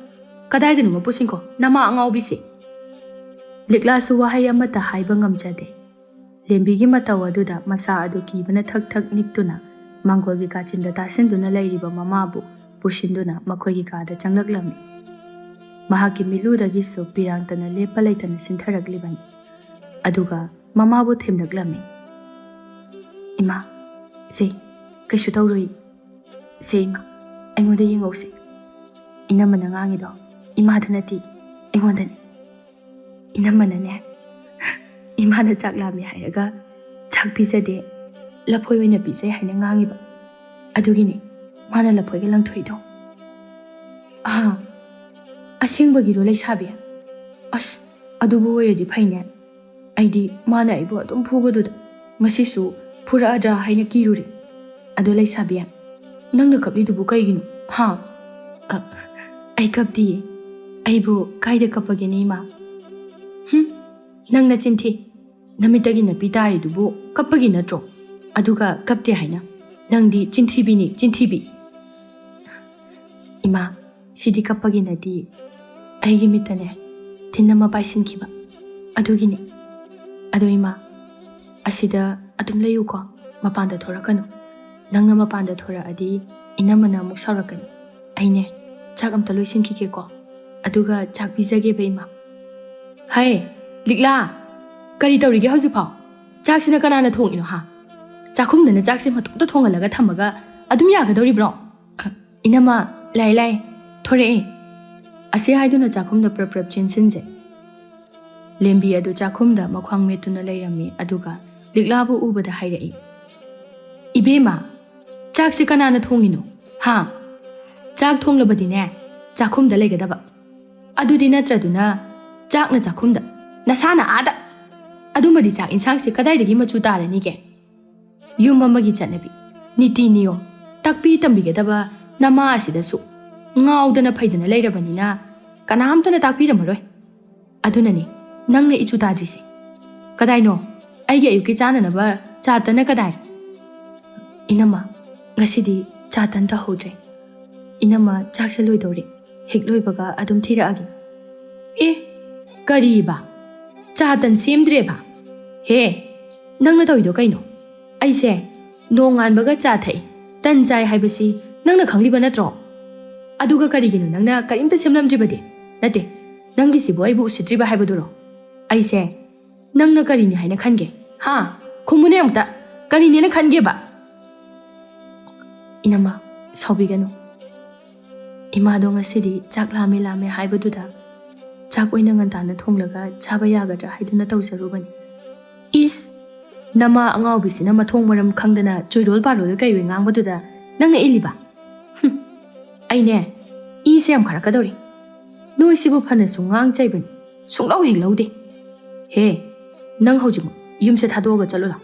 ꯀꯗꯥꯏꯗꯅꯣꯃ ꯄꯨꯁꯤꯟꯈꯣ, ꯅꯃꯥ ꯑꯉꯥꯎꯕꯤꯁꯦ꯫ ꯂꯤꯛꯂꯥꯁꯨ ꯋꯥꯍꯩ ꯑꯃꯠꯇ ꯍꯥꯏꯕ ꯉꯝꯖꯗꯦ꯫ ꯂꯦꯝꯕꯤꯒꯤ ꯃꯇꯧ ꯑꯗꯨꯗ ꯃꯁꯥ ꯑꯗꯨ ꯀꯤꯕꯅ ꯊꯛ ꯊꯛ ꯅꯤꯛꯇꯨꯅ ꯃꯥꯡꯒꯣꯜꯒꯤ ꯀꯥꯆꯤꯟꯗ ꯇꯥꯁꯤꯟꯗꯨꯅ ꯂꯩꯔꯤꯕ ꯃꯃꯥꯕꯨ ꯄꯨꯁꯤꯟꯗꯨꯅ ꯃꯈꯣꯏꯒꯤ ꯀꯥꯗ ꯆꯪꯂꯛꯂꯝꯃꯤ꯫ ꯃꯍꯥꯛꯀꯤ ꯃꯤꯠꯂꯨꯗꯒꯤꯁꯨ ꯄꯤꯔꯥꯡꯇꯅ ꯂꯦꯞꯄ ꯂꯩꯇꯅ ꯁꯤꯟꯊꯔꯛꯂꯤꯕꯅꯤ꯫ ꯑꯗꯨꯒ ꯃꯃꯥꯕꯨ ꯊꯦꯝꯂꯛꯂꯝꯃꯤ꯫ "ꯏꯃꯥ, ꯁꯦ, ꯀꯩꯁꯨ ꯇꯧꯔꯣꯏ꯫ ꯁꯦ ꯏꯃꯥ, ꯑꯩꯉꯣꯟꯗ ꯌꯦꯡꯉꯧꯁꯦ꯫ ꯏꯅꯝꯃꯅ ꯉꯥꯡꯉꯤꯗꯣ ꯏꯃꯥꯗ ꯅꯠꯇꯦ, ꯑꯩꯉꯣꯟꯗꯅꯦ꯫ ꯏꯅꯝꯃꯅꯅꯦ, ꯏꯃꯥꯅ ꯆꯥꯛ ꯂꯥꯝꯃꯦ ꯍꯥꯏꯔꯒ ꯆꯥꯛ ꯄꯤꯖꯗꯦ, ꯂꯐꯣꯏ ꯑꯣꯏꯅ ꯄꯤꯖꯩ ꯍꯥꯏꯅ ꯉꯥꯡꯉꯤꯕ꯫ ꯑꯗꯨꯒꯤꯅꯦ ꯃꯥꯅ ꯂꯐꯣꯏꯒ ꯂꯪꯊꯣꯛꯏꯗꯣ꯫" "ꯑꯥ, ꯑꯁꯦꯡꯕꯒꯤꯔꯣ ꯂꯩꯁꯥꯕꯤ? ꯑꯁ, ꯑꯗꯨꯕꯨ ꯑꯣꯏꯔꯗꯤ ꯐꯩꯅꯦ꯫ ꯑꯩꯗꯤ ꯃꯥꯅ ꯑꯩꯕꯨ ꯑꯗꯨꯝ ꯐꯨꯕꯗꯨꯗ ꯉꯁꯤꯁꯨ ꯐꯨꯔꯛꯑꯗ꯭ꯔꯥ ꯍꯥꯏꯅ ꯀꯤꯔꯨꯔꯦ꯫ ꯑꯗꯣ ꯂꯩꯁꯥꯕꯤ, ꯅꯪꯅ ꯀꯞꯂꯤꯗꯨꯕꯨ ꯀꯩꯒꯤꯅꯣ? ꯍꯥ?" "ꯑ, ꯑꯩ ꯀꯞꯇꯤꯌꯦ꯫ ꯑꯩꯕꯨ ꯀꯥꯏꯗ ꯀꯞꯄꯒꯦꯅꯦ, ꯏꯃꯥ?" "ꯍꯨꯝ, ꯅꯪ ꯅꯆꯤꯟ ꯊꯤ꯫ ꯅꯃꯤꯠꯇꯒꯤ ꯅꯥꯄꯤ ꯇꯥꯔꯤꯗꯨꯕꯨ ꯀꯞꯄꯒꯤ ꯅꯠꯇ꯭ꯔꯣ? ꯑꯗꯨꯒ ꯀꯞꯇꯦ ꯍꯥꯏꯅ꯫ ꯅꯪꯗꯤ ꯆꯤꯟꯊꯤꯕꯤꯅꯤ, ꯆꯤꯟꯊꯤꯕꯤ꯫" "ꯏꯃꯥ, ꯁꯤꯗꯤ ꯀꯞꯄꯒꯤ ꯅꯠꯇꯤꯌꯦ꯫ ꯑꯩꯒꯤ ꯃꯤꯠꯇꯅꯦ ꯊꯤꯟ ꯑꯃ ꯄꯥꯏꯁꯤꯟꯈꯤꯕ꯫ ꯑꯗꯨꯒꯤꯅꯦ꯫ ꯑꯗꯣ ꯏꯃꯥ, ꯑꯁꯤꯗ ꯑꯗꯨꯝ ꯂꯩꯌꯨꯀꯣ, ꯃꯄꯥꯟꯗ ꯊꯣꯔꯛꯀꯅꯨ꯫ ꯅꯪꯅ ꯃꯄꯥꯟꯗ ꯊꯣꯔꯛꯑꯗꯤ ꯏꯅꯝꯃꯅ ꯑꯃꯨꯛ ꯁꯥꯎꯔꯛꯀꯅꯤ꯫ ꯑꯩꯅꯦ, ꯆꯥꯛ ꯑꯝꯇ ꯂꯣꯏꯁꯤꯟꯈꯤꯒꯦꯀꯣ, ꯑꯗꯨꯒ ꯆꯥꯛ ꯄꯤꯖꯒꯦꯕ, ꯏꯃꯥ꯫" "ꯍꯩ, ꯂꯤꯛꯂꯥ, ꯀꯔꯤ ꯇꯧꯔꯤꯒꯦ ꯍꯧꯖꯤꯛꯐꯥꯎ? ꯆꯥꯛꯁꯤꯅ ꯀꯅꯥꯅ ꯊꯣꯡꯉꯤꯅꯣ, ꯍꯥ? ꯆꯥꯛꯈꯨꯝꯗꯅ ꯆꯥꯛꯁꯦ ꯃꯇꯣꯝꯇ ꯊꯣꯡꯍꯜꯂꯒ ꯊꯝꯃꯒ ꯑꯗꯨꯝ ꯌꯥꯒꯗꯧꯔꯤꯕ꯭ꯔꯣ?" "ꯑ, ꯏꯅꯝꯃ, ꯂꯥꯛꯑꯦ, ꯂꯥꯛꯑꯦ, ꯊꯣꯔꯛꯑꯦ꯫" ꯑꯁꯤ ꯍꯥꯏꯗꯨꯅ ꯆꯥꯛꯈꯨꯝꯗ ꯄ꯭ꯔꯞ ꯄ꯭ꯔꯞ ꯆꯦꯟꯁꯤꯟꯖꯩ꯫ ꯂꯦꯝꯕꯤ ꯑꯗꯨ ꯆꯥꯛꯈꯨꯝꯗ ꯃꯈ꯭ꯋꯥꯡ ꯃꯦꯠꯇꯨꯅ ꯂꯩꯔꯝꯃꯤ, ꯑꯗꯨꯒ ꯂꯤꯛꯂꯥꯕꯨ ꯎꯕꯗ ꯍꯥꯏꯔꯛꯏ, "ꯏꯕꯦꯝꯃ, ꯆꯥꯛꯁꯦ ꯀꯅꯥꯅ ꯊꯣꯡꯉꯤꯅꯣ? ꯍꯥ? ꯆꯥꯛ ꯊꯣꯡꯂꯕꯗꯤꯅꯦ, ꯆꯥꯛꯈꯨꯝꯗ ꯂꯩꯒꯗꯕ꯫ ꯑꯗꯨꯗꯤ ꯅꯠꯇ꯭ꯔꯗꯨꯅ ꯆꯥꯛꯅ ꯆꯥꯛꯈꯨꯝꯗ, ꯅꯁꯥꯅ ꯑꯥꯗ꯫ ꯑꯗꯨꯃꯗꯤ ꯆꯥꯛ ꯏꯟꯁꯥꯡꯁꯦ ꯀꯗꯥꯏꯗꯒꯤ ꯃꯆꯨ ꯇꯥꯔꯅꯤꯒꯦ? ꯌꯨꯝ ꯑꯃꯒꯤ ꯆꯠꯅꯕꯤ, ꯅꯤꯇꯤ ꯅꯤꯌꯣꯝ, ꯇꯥꯛꯄꯤ ꯇꯝꯕꯤꯒꯗꯕ ꯅꯃꯥ ꯑꯁꯤꯗꯁꯨ ꯉꯥꯎꯗꯅ ꯐꯩꯗꯅ ꯂꯩꯔꯕꯅꯤꯅ ꯀꯅꯥꯝꯇꯅ ꯇꯥꯛꯄꯤꯔꯝꯃꯔꯣꯏ꯫ ꯑꯗꯨꯅꯅꯤ ꯅꯪꯅ ꯏꯆꯨ ꯇꯥꯗ꯭ꯔꯤꯁꯦ꯫ ꯀꯗꯥꯏꯅꯣ ꯑꯩꯒꯤ ꯑꯌꯨꯛꯀꯤ ꯆꯥꯅꯅꯕ ꯆꯥ ꯇꯟꯅ ꯀꯗꯥꯏ? ꯏꯅꯝꯃ, ꯉꯁꯤꯗꯤ ꯆꯥ ꯇꯟ ꯇꯧꯍꯧꯗ꯭ꯔꯦ꯫ ꯏꯅꯝꯃ, ꯆꯥꯛꯁꯦ ꯂꯣꯏꯗꯧꯔꯦ꯫ ꯍꯦꯛ ꯂꯣꯏꯕꯒ ꯑꯗꯨꯝ ꯊꯤꯔꯛꯑꯒꯦ꯫ ꯑꯦ, ꯀꯔꯤꯕ? ꯆꯥ ꯇꯟ ꯁꯦꯝꯗ꯭ꯔꯦꯕ? ꯍꯦ, ꯅꯪꯅ ꯇꯧꯔꯤꯗꯣ ꯀꯩꯅꯣ? ꯑꯩꯁꯦ ꯅꯣꯡꯉꯥꯟꯕꯒ ꯆꯥ ꯊꯛꯏ, ꯇꯟ ꯆꯥꯏ ꯍꯥꯏꯕꯁꯤ ꯅꯪꯅ ꯈꯪꯂꯤꯕ ꯅꯠꯇ꯭ꯔꯣ? ꯑꯗꯨꯒ ꯀꯔꯤꯒꯤꯅꯣ ꯅꯪꯅ ꯀꯔꯤꯝꯇ ꯁꯦꯝꯂꯝꯗ꯭ꯔꯤꯕꯗꯤ? ꯅꯠꯇꯦ, ꯅꯪꯒꯤꯁꯤꯕꯨ ꯑꯩꯕꯨ ꯎꯁꯤꯠꯇ꯭ꯔꯤꯕ ꯍꯥꯏꯕꯗꯨꯔꯣ? ꯑꯩꯁꯦ ꯅꯪꯅ ꯀꯔꯤꯅꯤ ꯍꯥꯏꯅ ꯈꯟꯒꯦ? ꯍꯥ? ꯈꯨꯝꯃꯨꯅꯦ ꯑꯃꯨꯛꯇ꯫ ꯀꯔꯤꯅꯦꯅ ꯈꯟꯒꯦꯕ? ꯏꯅꯝꯃ, ꯁꯥꯎꯕꯤꯒꯅꯨ꯫ ꯏꯃꯥꯗꯣ ꯉꯁꯤꯗꯤ ꯆꯥꯛ ꯂꯥꯝꯃꯦ ꯂꯥꯝꯃꯦ ꯍꯥꯏꯕꯗꯨꯗ ꯆꯥꯛ ꯑꯣꯏꯅ ꯉꯟꯇꯥꯅ ꯊꯣꯡꯂꯒ ꯆꯥꯕ ꯌꯥꯒꯗ꯭ꯔꯥ ꯍꯥꯏꯗꯨꯅ ꯇꯧꯖꯔꯨꯕꯅꯤ꯫ ꯏꯁ! ꯅꯃꯥ ꯑꯉꯥꯎꯕꯤꯁꯤꯅ ꯃꯊꯣꯡ ꯃꯔꯝ ꯈꯪꯗꯅ ꯆꯣꯏꯔꯣꯜ ꯄꯥꯔꯣꯜꯒ ꯀꯩꯑꯣꯏ ꯉꯥꯡꯕꯗꯨꯗ ꯅꯪꯅ ꯏꯜꯂꯤꯕ? ꯍꯨꯝ! ꯑꯩꯅꯦ, ꯏꯁꯦ ꯌꯥꯝ ꯈꯥꯔꯛꯀꯗꯧꯔꯤ꯫ ꯅꯣꯏꯁꯤꯕꯨ ꯐꯅꯁꯨ ꯉꯥꯡ ꯆꯩꯕꯅꯤ, ꯁꯨꯡꯂꯧ ꯍꯦꯛ ꯂꯧꯗꯦ꯫ ꯍꯦ, ꯅꯪ ꯍꯧꯖꯤꯛꯃꯛ ꯌꯨꯝꯁꯦ ꯊꯥꯗꯣꯛꯑꯒ ꯆꯠꯂꯨ ꯂꯥꯎ꯫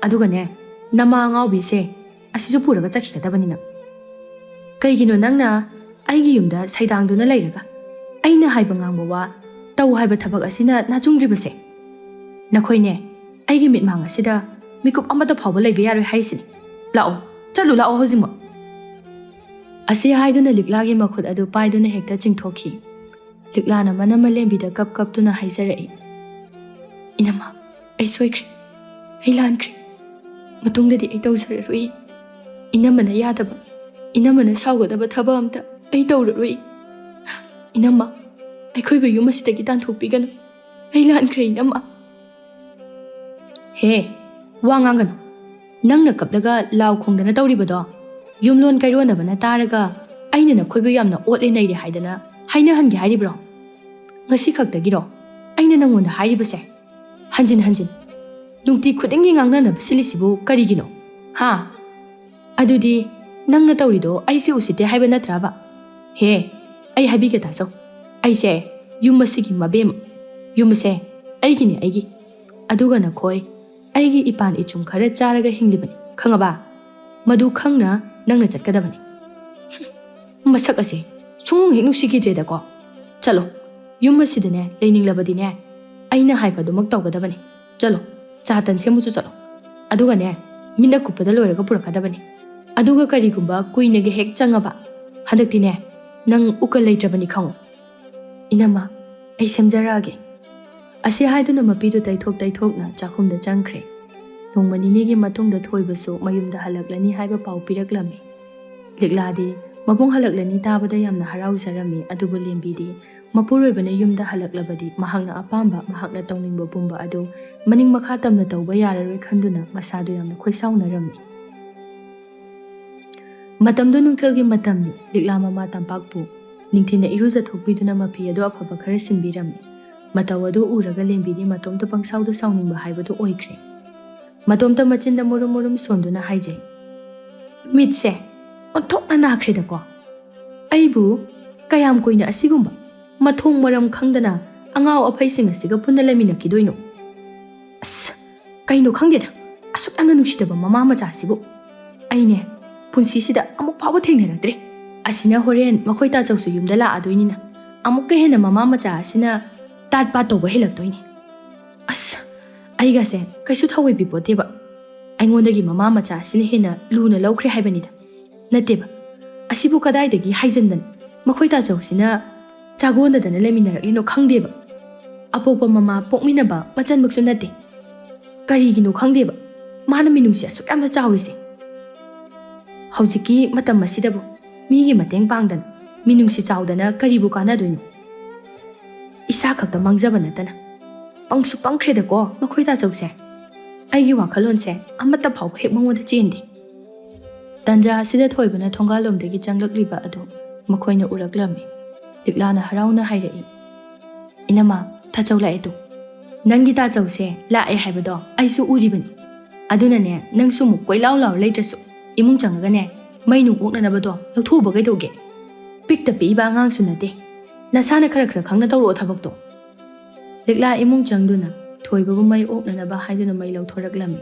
ꯑꯗꯨꯒꯅꯦ, ꯅꯃꯥ ꯑꯉꯥꯎꯕꯤꯁꯦ ꯑꯁꯤꯁꯨ ꯄꯨꯔꯒ ꯆꯠꯈꯤꯒꯗꯕꯅꯤ ꯅꯪ꯫ ꯀꯩꯒꯤꯅꯣ ꯅꯪꯅ ꯑꯩꯒꯤ ꯌꯨꯝꯗ ꯁꯩꯗꯥꯡꯗꯨꯅ ꯂꯩꯔꯒ ꯑꯩꯅ ꯍꯥꯏꯕ ꯉꯥꯡꯕ ꯋꯥ, ꯇꯧ ꯍꯥꯏꯕ ꯊꯕꯛ ꯑꯁꯤꯅ ꯅꯥꯆꯨꯡꯗ꯭ꯔꯤꯕꯁꯦ? ꯅꯈꯣꯏꯅꯦ, ꯑꯩꯒꯤ ꯃꯤꯠꯃꯥꯡ ꯑꯁꯤꯗ ꯃꯤꯀꯨꯞ ꯑꯃꯠꯇ ꯐꯥꯎꯕ ꯂꯩꯕ ꯌꯥꯔꯣꯏ ꯍꯥꯏꯔꯤꯁꯤꯅꯤ꯫ ꯂꯥꯛꯑꯣ, ꯆꯠꯂꯨ ꯂꯥꯛꯑꯣ ꯍꯧꯖꯤꯛꯃꯛ꯫ ꯑꯁꯤ ꯍꯥꯏꯗꯨꯅ ꯂꯤꯛꯂꯥꯒꯤ ꯃꯈꯨꯠ ꯑꯗꯨ ꯄꯥꯏꯗꯨꯅ ꯍꯦꯛꯇ ꯆꯤꯡꯊꯣꯛꯈꯤ꯫ ꯂꯤꯛꯂꯥꯅ ꯃꯅꯝ ꯃꯂꯦꯝꯕꯤꯗ ꯀꯞ ꯀꯞꯇꯨꯅ ꯍꯥꯏꯖꯔꯛꯏ, "ꯏꯅꯝꯃ, ꯑꯩ ꯁꯣꯏꯈ꯭ꯔꯦ, ꯑꯩ ꯂꯥꯟꯈ꯭ꯔꯦ꯫ ꯃꯇꯨꯡꯗꯗꯤ ꯑꯩ ꯇꯧꯖꯔꯔꯣꯏ꯫ ꯏꯅꯝꯃꯅ ꯌꯥꯗꯕ, ꯏꯅꯝꯃꯅ ꯁꯥꯎꯒꯗꯕ ꯊꯕꯛ ꯑꯝꯇ ꯑꯩ ꯇꯧꯔꯔꯣꯏ꯫ ꯏꯅꯝꯃ, ꯑꯩꯈꯣꯏꯕꯨ ꯌꯨꯝ ꯑꯁꯤꯗꯒꯤ ꯇꯥꯟꯊꯣꯛꯄꯤꯒꯅꯨ꯫ ꯑꯩ ꯂꯥꯟꯈ꯭ꯔꯦ ꯏꯅꯝꯃ꯫" ꯍꯦ, ꯋꯥ ꯉꯥꯡꯒꯅꯨ꯫ ꯅꯪꯅ ꯀꯞꯂꯒ ꯂꯥꯎ ꯈꯣꯡꯗꯅ ꯇꯧꯔꯤꯕꯗꯣ ꯌꯨꯝꯂꯣꯟ ꯀꯩꯔꯣꯟꯅꯕꯅ ꯇꯥꯔꯒ ꯑꯩꯅ ꯅꯈꯣꯏꯕꯨ ꯌꯥꯝꯅ ꯑꯣꯠꯂꯦ ꯅꯩꯔꯦ ꯍꯥꯏꯗꯅ ꯍꯥꯏꯅꯍꯟꯒꯦ ꯍꯥꯏꯔꯤꯕ꯭ꯔꯣ? ꯉꯁꯤ ꯈꯛꯇꯒꯤꯔꯣ ꯑꯩꯅ ꯅꯪꯉꯣꯟꯗ ꯍꯥꯏꯔꯤꯕꯁꯦ? ꯍꯟꯖꯤꯟ ꯍꯟꯖꯤꯟ ꯅꯨꯡꯇꯤ ꯈꯨꯗꯤꯡꯒꯤ ꯉꯥꯡꯅꯅꯕ ꯁꯤꯜꯂꯤꯁꯤꯕꯨ ꯀꯔꯤꯒꯤꯅꯣ? ꯍꯥ? ꯑꯗꯨꯗꯤ ꯅꯪꯅ ꯇꯧꯔꯤꯗꯣ ꯑꯩꯁꯦ ꯎꯁꯤꯠꯇꯦ ꯍꯥꯏꯕ ꯅꯠꯇ꯭ꯔꯕ? ꯍꯦ, ꯑꯩ ꯍꯥꯏꯕꯤꯒꯦ ꯇꯥꯖꯧ꯫ ꯑꯩꯁꯦ ꯌꯨꯝ ꯑꯁꯤꯒꯤ ꯃꯕꯦꯝ, ꯌꯨꯝ ꯑꯁꯦ ꯑꯩꯒꯤꯅꯤ, ꯑꯩꯒꯤ꯫ ꯑꯗꯨꯒ ꯅꯈꯣꯏ ꯑꯩꯒꯤ ꯏꯄꯥꯟ ꯏꯆꯨꯝ ꯈꯔ ꯆꯥꯔꯒ ꯍꯤꯡꯂꯤꯕꯅꯤ, ꯈꯪꯉꯕ? ꯃꯗꯨ ꯈꯪꯅ ꯅꯪꯅ ꯆꯠꯀꯗꯕꯅꯤ꯫ ꯃꯁꯛ ꯑꯁꯦ ꯁꯨꯡꯅꯨꯡ ꯍꯦꯛ ꯅꯨꯡꯁꯤꯈꯤꯗ꯭ꯔꯦꯗꯀꯣ꯫ ꯆꯠꯂꯣ, ꯌꯨꯝ ꯑꯁꯤꯗꯅꯦ ꯂꯩꯅꯤꯡꯂꯕꯗꯤꯅꯦ, ꯑꯩꯅ ꯍꯥꯏꯕꯗꯨꯃꯛ ꯇꯧꯒꯗꯕꯅꯤ꯫ ꯆꯠꯂꯣ, ꯆꯥ ꯇꯟ ꯁꯦꯝꯃꯨꯆꯣ ꯆꯠꯂꯣ꯫ ꯑꯗꯨꯒꯅꯦ, ꯃꯤꯠꯅ ꯀꯨꯞꯄꯗ ꯂꯣꯏꯔꯒ ꯄꯨꯔꯛꯀꯗꯕꯅꯤ꯫ ꯑꯗꯨꯒ ꯀꯔꯤꯒꯨꯝꯕ ꯀꯨꯏꯅꯒ ꯍꯦꯛ ꯆꯪꯉꯕ, ꯍꯟꯗꯛꯇꯤꯅꯦ, ꯅꯪ ꯎꯀꯜ ꯂꯩꯇ꯭ꯔꯕꯅꯤ ꯈꯪꯉꯨ꯫ ꯏꯅꯝꯃ, ꯑꯩ ꯁꯦꯝꯖꯔꯛꯑꯒꯦ꯫ ꯑꯁꯤ ꯍꯥꯏꯗꯨꯅ ꯃꯄꯤꯗꯨ ꯇꯩꯊꯣꯛ ꯇꯩꯊꯣꯛꯅ ꯆꯥꯛꯈꯨꯝꯗ ꯆꯪꯈ꯭ꯔꯦ꯫ ꯅꯣꯡꯃ ꯅꯤꯅꯤꯒꯤ ꯃꯇꯨꯡꯗ ꯊꯣꯏꯕꯁꯨ ꯃꯌꯨꯝꯗ ꯍꯜꯂꯛꯂꯅꯤ ꯍꯥꯏꯕ ꯄꯥꯎ ꯄꯤꯔꯛꯂꯝꯃꯤ꯫ ꯂꯤꯛꯂꯥꯗꯤ ꯃꯕꯨꯡ ꯍꯜꯂꯛꯂꯅꯤ ꯇꯥꯕꯗ ꯌꯥꯝꯅ ꯍꯔꯥꯎꯖꯔꯝꯃꯤ, ꯑꯗꯨꯕꯨ ꯂꯦꯝꯕꯤꯗꯤ ꯃꯄꯨꯔꯣꯏꯕꯅ ꯌꯨꯝꯗ ꯍꯜꯂꯛꯂꯕꯗꯤ ꯃꯍꯥꯛꯅ ꯑꯄꯥꯝꯕ, ꯃꯍꯥꯛꯅ ꯇꯧꯅꯤꯡꯕ ꯄꯨꯝꯕ ꯑꯗꯨ ꯃꯅꯤꯡ ꯃꯈꯥ ꯇꯝꯅ ꯇꯧꯕ ꯌꯥꯔꯔꯣꯏ ꯈꯟꯗꯨꯅ ꯃꯁꯥꯗꯨ ꯌꯥꯝꯅ ꯈꯣꯏꯁꯥꯎꯅꯔꯝꯃꯤ꯫ ꯃꯇꯝꯗꯨ ꯅꯨꯡꯊꯤꯜꯒꯤ ꯃꯇꯝꯅꯤ꯫ ꯂꯤꯛꯂꯥ ꯃꯃꯥ ꯇꯝꯄꯥꯛꯄꯨ ꯅꯤꯡꯊꯤꯅ ꯏꯔꯨꯖꯊꯣꯛꯄꯤꯗꯨꯅ ꯃꯐꯤ ꯑꯗꯨ ꯑꯐꯕ ꯈꯔ ꯁꯤꯟꯕꯤꯔꯝꯃꯤ꯫ ꯃꯇꯧ ꯑꯗꯨ ꯎꯔꯒ ꯂꯦꯝꯕꯤꯗꯤ ꯃꯇꯣꯝꯇ ꯄꯪꯁꯥꯎꯗ ꯁꯥꯎꯅꯤꯡꯕ ꯍꯥꯏꯕꯗꯨ ꯑꯣꯏꯈ꯭ꯔꯦ꯫ ꯃꯇꯣꯝꯇ ꯃꯆꯤꯟꯗ ꯃꯨꯔꯨꯝ ꯃꯨꯔꯨꯝ ꯁꯣꯟꯗꯨꯅ ꯍꯥꯏꯖꯩ, "ꯃꯤꯠꯁꯦ ꯑꯣꯟꯊꯣꯛꯅ ꯅꯥꯈ꯭ꯔꯦꯗꯀꯣ꯫ ꯑꯩꯕꯨ ꯀꯌꯥꯝ ꯀꯨꯏꯅ ꯑꯁꯤꯒꯨꯝꯕ ꯃꯊꯣꯡ ꯃꯔꯝ ꯈꯪꯗꯅ ꯑꯉꯥꯎ ꯑꯐꯩꯁꯤꯡ ꯑꯁꯤꯒ ꯄꯨꯟꯅ ꯂꯩꯃꯤꯟꯅꯈꯤꯗꯣꯏꯅꯣ? ꯑꯁ, ꯀꯩꯅꯣ ꯈꯪꯗꯦꯗ, ꯑꯁꯨꯛ ꯌꯥꯝꯅ ꯅꯨꯡꯁꯤꯗꯕ ꯃꯃꯥ ꯃꯆꯥꯁꯤꯕꯨ꯫ ꯑꯩꯅꯦ ꯄꯨꯟꯁꯤꯁꯤꯗ ꯑꯃꯨꯛ ꯐꯥꯎꯕ ꯊꯦꯡꯅꯔꯛꯇ꯭ꯔꯤ꯫ ꯑꯁꯤꯅ ꯍꯣꯔꯦꯟ ꯃꯈꯣꯏ ꯇꯥꯆꯧꯁꯨ ꯌꯨꯝꯗ ꯂꯥꯛꯑꯗꯣꯏꯅꯤꯅ ꯑꯃꯨꯛꯀ ꯍꯦꯟꯅ ꯃꯃꯥ ꯃꯆꯥ ꯑꯁꯤꯅ ꯇꯥꯠ ꯄꯥꯠ ꯇꯧꯕ ꯍꯦꯜꯂꯛꯇꯣꯏꯅꯤ꯫ ꯑꯁ, ꯑꯩꯒꯁꯦ ꯀꯩꯁꯨ ꯊꯧꯑꯣꯏꯕꯤꯄꯣꯠꯇꯦꯕ꯫ ꯑꯩꯉꯣꯟꯗꯒꯤ ꯃꯃꯥ ꯃꯆꯥ ꯑꯁꯤꯅ ꯍꯦꯟꯅ ꯂꯨꯅ ꯂꯧꯈ꯭ꯔꯦ ꯍꯥꯏꯕꯅꯤꯗ꯫ ꯅꯠꯇꯦꯕ, ꯑꯁꯤꯕꯨ ꯀꯗꯥꯏꯗꯒꯤ ꯍꯥꯏꯖꯟꯗꯅ ꯃꯈꯣꯏ ꯇꯥꯆꯧꯁꯤꯅ ꯆꯥꯒꯣꯟꯅꯗꯅ ꯂꯩꯃꯤꯟꯅꯔꯛꯂꯤꯅꯣ ꯈꯪꯗꯦꯕ꯫ ꯑꯄꯣꯛꯄ ꯃꯃꯥ ꯄꯣꯛꯃꯤꯟꯅꯕ ꯃꯆꯟꯃꯛꯁꯨ ꯅꯠꯇꯦ꯫ ꯀꯔꯤꯒꯤꯅꯣ ꯈꯪꯗꯦꯕ, ꯃꯥꯅ ꯃꯤꯅꯨꯡꯁꯤ ꯑꯁꯨꯛ ꯌꯥꯝꯅ ꯆꯥꯎꯔꯤꯁꯦ꯫ ꯍꯧꯖꯤꯛꯀꯤ ꯃꯇꯝ ꯑꯁꯤꯗꯕꯨ ꯃꯤꯒꯤ ꯃꯇꯦꯡ ꯄꯥꯡꯗꯅ, ꯃꯤꯅꯨꯡꯁꯤ ꯆꯥꯎꯗꯅ ꯀꯔꯤꯕꯨ ꯀꯥꯟꯅꯗꯣꯏꯅꯣ? ꯏꯁꯥ ꯈꯛꯇ ꯃꯥꯡꯖꯕ ꯅꯠꯇꯅ꯫ ꯄꯪꯁꯨ ꯄꯪꯈ꯭ꯔꯦꯗꯀꯣ ꯃꯈꯣꯏ ꯇꯥꯆꯧꯁꯦ꯫ ꯑꯩꯒꯤ ꯋꯥꯈꯜꯂꯣꯟꯁꯦ ꯑꯃꯠꯇ ꯐꯥꯎꯕ ꯍꯦꯛ ꯃꯉꯣꯟꯗ ꯆꯦꯟꯗꯦ꯫ ꯇꯟꯖꯥ ꯑꯁꯤꯗ ꯊꯣꯏꯕꯅ ꯊꯣꯡꯒꯥꯜꯂꯣꯝꯗꯒꯤ ꯆꯪꯂꯛꯂꯤꯕ ꯑꯗꯨ ꯃꯈꯣꯏꯅ ꯎꯔꯛꯂꯝꯃꯤ꯫ ꯂꯤꯛꯂꯥꯅ ꯍꯔꯥꯎꯅ ꯍꯥꯏꯔꯛꯏ, "ꯏꯅꯝꯃ, ꯇꯥꯆꯧ ꯂꯥꯛꯑꯦ ꯇꯨ꯫ ꯅꯪꯒꯤ ꯇꯥꯆꯧꯁꯦ ꯂꯥꯛꯑꯦ ꯍꯥꯏꯕꯗꯣ ꯑꯩꯁꯨ ꯎꯔꯤꯕꯅꯤ꯫ ꯑꯗꯨꯅꯅꯦ, ꯅꯪꯁꯨ ꯑꯃꯨꯛ ꯀꯣꯏꯂꯥꯎ ꯂꯥꯎ ꯂꯩꯇ꯭ꯔꯁꯨ ꯏꯃꯨꯡ ꯆꯪꯉꯒꯅꯦ, ꯃꯩ ꯅꯨꯡ ꯑꯣꯛꯅꯅꯕꯗꯣ ꯂꯧꯊꯣꯛꯎꯕ ꯀꯩꯗꯧꯒꯦ? ꯄꯤꯛꯇ ꯄꯤꯛꯏꯕ ꯑꯉꯥꯡꯁꯨ ꯅꯠꯇꯦ꯫ ꯅꯁꯥꯅ ꯈꯔ ꯈꯔ ꯈꯪꯅ ꯇꯧꯔꯛꯑꯣ ꯊꯕꯛꯇꯣ꯫" ꯂꯤꯛꯂꯥ ꯏꯃꯨꯡ ꯆꯪꯗꯨꯅ ꯊꯣꯏꯕꯕꯨ ꯃꯩ ꯑꯣꯛꯅꯅꯕ ꯍꯥꯏꯗꯨꯅ ꯃꯩ ꯂꯧꯊꯣꯔꯛꯂꯝꯃꯤ꯫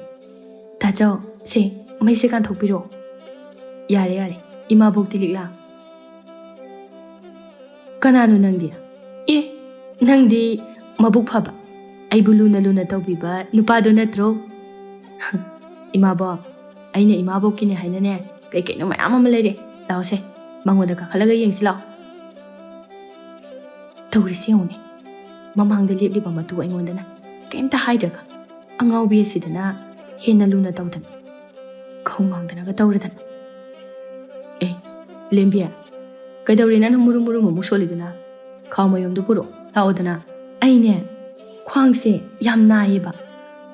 "ꯇꯥꯆꯧ, ꯁꯦ, ꯃꯩꯁꯦ ꯀꯥꯟꯊꯣꯛꯄꯤꯔꯣ꯫" "ꯌꯥꯔꯦ, ꯌꯥꯔꯦ, ꯏꯃꯥꯕꯣꯛꯇꯤ ꯂꯤꯛꯂꯥ꯫ "ꯀꯅꯥꯅꯣ ꯅꯪꯗꯤ?" "ꯑꯦ, ꯅꯪꯗꯤ ꯃꯕꯨꯛ ꯐꯕ, ꯑꯩꯕꯨ ꯂꯨꯅ ꯂꯨꯅ ꯇꯧꯕꯤꯕ ꯅꯨꯄꯥꯗꯣ ꯅꯠꯇ꯭ꯔꯣ?" "ꯏꯃꯥꯕꯣꯛ, ꯑꯩꯅ ꯏꯃꯥꯕꯣꯛꯀꯤꯅꯦ ꯍꯥꯏꯅꯅꯦ ꯀꯩ ꯀꯩꯅꯣ ꯃꯌꯥꯝ ꯑꯃ ꯂꯩꯔꯦ꯫ ꯂꯥꯛꯑꯣꯁꯦ, ꯃꯉꯣꯟꯗ ꯀꯥꯈꯠꯂꯒ ꯌꯦꯡꯁꯤ ꯂꯥꯛꯑꯣ꯫" ꯇꯧꯔꯤꯁꯤ ꯌꯦꯡꯉꯨꯅꯦ, ꯃꯃꯥꯡꯗ ꯂꯦꯞꯂꯤꯕ ꯃꯇꯨ ꯑꯩꯉꯣꯟꯗꯅ ꯀꯩꯝꯇ ꯍꯥꯏꯗ꯭ꯔꯒ, ꯑꯉꯥꯎꯕꯤ ꯑꯁꯤꯗꯅ ꯍꯦꯟꯅ ꯂꯨꯅ ꯇꯧꯗꯅ, ꯈꯣꯡ ꯉꯥꯡꯗꯅꯒ ꯇꯧꯔꯗꯅ꯫ "ꯑꯦ, ꯂꯦꯝꯕꯤ, ꯀꯩꯗꯧꯔꯦ ꯅꯪꯅ ꯃꯨꯔꯨꯝ ꯃꯨꯔꯨꯝ ꯑꯃꯨꯛ ꯁꯣꯜꯂꯤꯗꯨꯅ? ꯈꯥꯎ ꯃꯌꯣꯝꯗꯣ ꯄꯨꯔꯛꯑꯣ, ꯂꯥꯛꯑꯣꯗꯅ꯫" "ꯑꯩꯅꯦ, ꯈ꯭ꯋꯥꯡꯁꯦ ꯌꯥꯝ ꯅꯥꯏꯌꯦꯕ꯫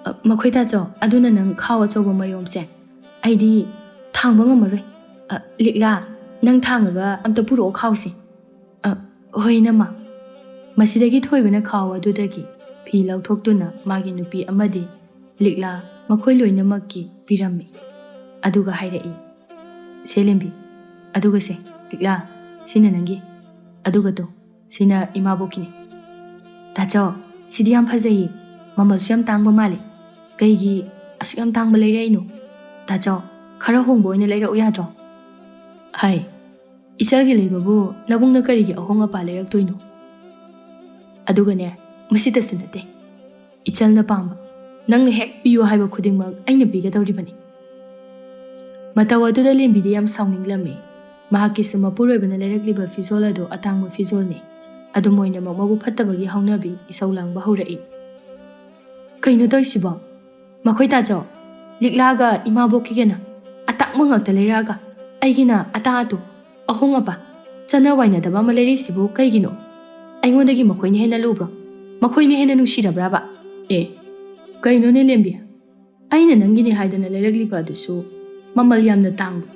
ꯑ, ꯃꯈꯣꯏ ꯇꯥꯆꯧ, ꯑꯗꯨꯅ ꯅꯪ ꯈꯥꯎ ꯑꯆꯧꯕ ꯃꯌꯣꯝꯁꯦ ꯑꯩꯗꯤ ꯊꯥꯡꯕ ꯉꯝꯃꯔꯣꯏ꯫ ꯑ, ꯂꯤꯛꯂꯥ, ꯅꯪ ꯊꯥꯡꯉꯒ ꯑꯝꯇ ꯄꯨꯔꯛꯑꯣ ꯈꯥꯎꯁꯦ꯫" "ꯑ, ꯍꯣꯏ, ꯏꯅꯝꯃ꯫" ꯃꯁꯤꯗꯒꯤ ꯊꯣꯏꯕꯅ ꯈꯥꯎ ꯑꯗꯨꯗꯒꯤ ꯐꯤ ꯂꯧꯊꯣꯛꯇꯨꯅ ꯃꯥꯒꯤ ꯅꯨꯄꯤ ꯑꯃꯗꯤ ꯂꯤꯛꯂꯥ, ꯃꯈꯣꯏ ꯂꯣꯏꯅꯃꯛꯀꯤ ꯄꯤꯔꯝꯃꯤ꯫ ꯑꯗꯨꯒ ꯍꯥꯏꯔꯛꯏ, "ꯁꯦ ꯂꯦꯝꯕꯤ, ꯑꯗꯨꯒ ꯁꯦ, ꯂꯤꯛꯂꯥ, ꯁꯤꯅ ꯅꯪꯒꯤ, ꯑꯗꯨꯒ ꯇꯣ, ꯁꯤꯅ ꯏꯃꯥꯕꯣꯛꯀꯤꯅꯤ꯫" "ꯇꯥꯆꯧ, ꯁꯤꯗꯤ ꯌꯥꯝ ꯐꯖꯩꯌꯦ, ꯃꯃꯜꯁꯨ ꯌꯥꯝ ꯇꯥꯡꯕ ꯃꯥꯜꯂꯦ꯫ ꯀꯩꯒꯤ ꯑꯁꯨꯛ ꯌꯥꯝ ꯇꯥꯡꯕ ꯂꯩꯔꯛꯏꯅꯣ? ꯇꯥꯆꯧ, ꯈꯔ ꯍꯣꯡꯕ ꯑꯣꯏꯅ ꯂꯩꯔꯛꯎ ꯌꯥꯗ꯭ꯔꯣ?" ꯍꯥꯏ꯫ "ꯏꯆꯜꯒꯤ ꯂꯩꯕꯕꯨ ꯅꯕꯨꯡꯅ ꯀꯔꯤꯒꯤ ꯑꯍꯣꯡ ꯑꯄꯥ ꯂꯩꯔꯛꯇꯣꯏꯅꯣ? ꯑꯗꯨꯒꯅꯦ, ꯃꯁꯤꯇꯁꯨ ꯅꯠꯇꯦ, ꯏꯆꯜꯅ ꯄꯥꯝꯕ, ꯅꯪꯅ ꯍꯦꯛ ꯄꯤꯌꯨ ꯍꯥꯏꯕ ꯈꯨꯗꯤꯡꯃꯛ ꯑꯩꯅ ꯄꯤꯒꯗꯧꯔꯤꯕꯅꯤ꯫" ꯃꯇꯧ ꯑꯗꯨꯗ ꯂꯦꯝꯕꯤꯗꯤ ꯌꯥꯝ ꯁꯥꯎꯅꯤꯡꯂꯝꯃꯤ꯫ ꯃꯍꯥꯛꯀꯤꯁꯨ ꯃꯄꯨꯔꯣꯏꯕꯅ ꯂꯩꯔꯛꯂꯤꯕ ꯐꯤꯖꯣꯜ ꯑꯗꯨ ꯑꯇꯥꯡꯕ ꯐꯤꯖꯣꯜꯅꯤ꯫ ꯑꯗꯨꯝ ꯑꯣꯏꯅꯃꯛ ꯃꯕꯨꯛ ꯐꯠꯇꯕꯒꯤ ꯍꯧꯅꯕꯤ ꯏꯁꯧ ꯂꯥꯡꯕ ꯍꯧꯔꯛꯏ꯫ "ꯀꯩꯅꯣ ꯇꯧꯔꯤꯁꯤꯕꯣ? ꯃꯈꯣꯏ ꯇꯥꯆꯧ, ꯂꯤꯛꯂꯥꯒ ꯏꯃꯥꯕꯣꯛꯀꯤꯒꯅ ꯑꯇꯥꯡꯕ ꯉꯥꯛꯇ ꯂꯩꯔꯛꯑꯒ ꯑꯩꯒꯤꯅ ꯑꯇꯥ ꯑꯇꯨ, ꯑꯍꯣꯡ ꯑꯄꯥ, ꯆꯠꯅ ꯋꯥꯏꯅꯗꯕ ꯑꯃ ꯂꯩꯔꯛꯏꯁꯤꯕꯨ ꯀꯩꯒꯤꯅꯣ? ꯑꯩꯉꯣꯟꯗꯒꯤ ꯃꯈꯣꯏꯅ ꯍꯦꯟꯅ ꯂꯨꯕ꯭ꯔꯣ? ꯃꯈꯣꯏꯅ ꯍꯦꯟꯅ ꯅꯨꯡꯁꯤꯔꯕ꯭ꯔꯕ?" "ꯑꯦ, ꯀꯩꯅꯣꯅꯦ ꯂꯦꯝꯕꯤ? ꯑꯩꯅ ꯅꯪꯒꯤꯅꯦ ꯍꯥꯏꯗꯅ ꯂꯩꯔꯛꯂꯤꯕ ꯑꯗꯨꯁꯨ ꯃꯃꯜ ꯌꯥꯝꯅ ꯇꯥꯡꯕ,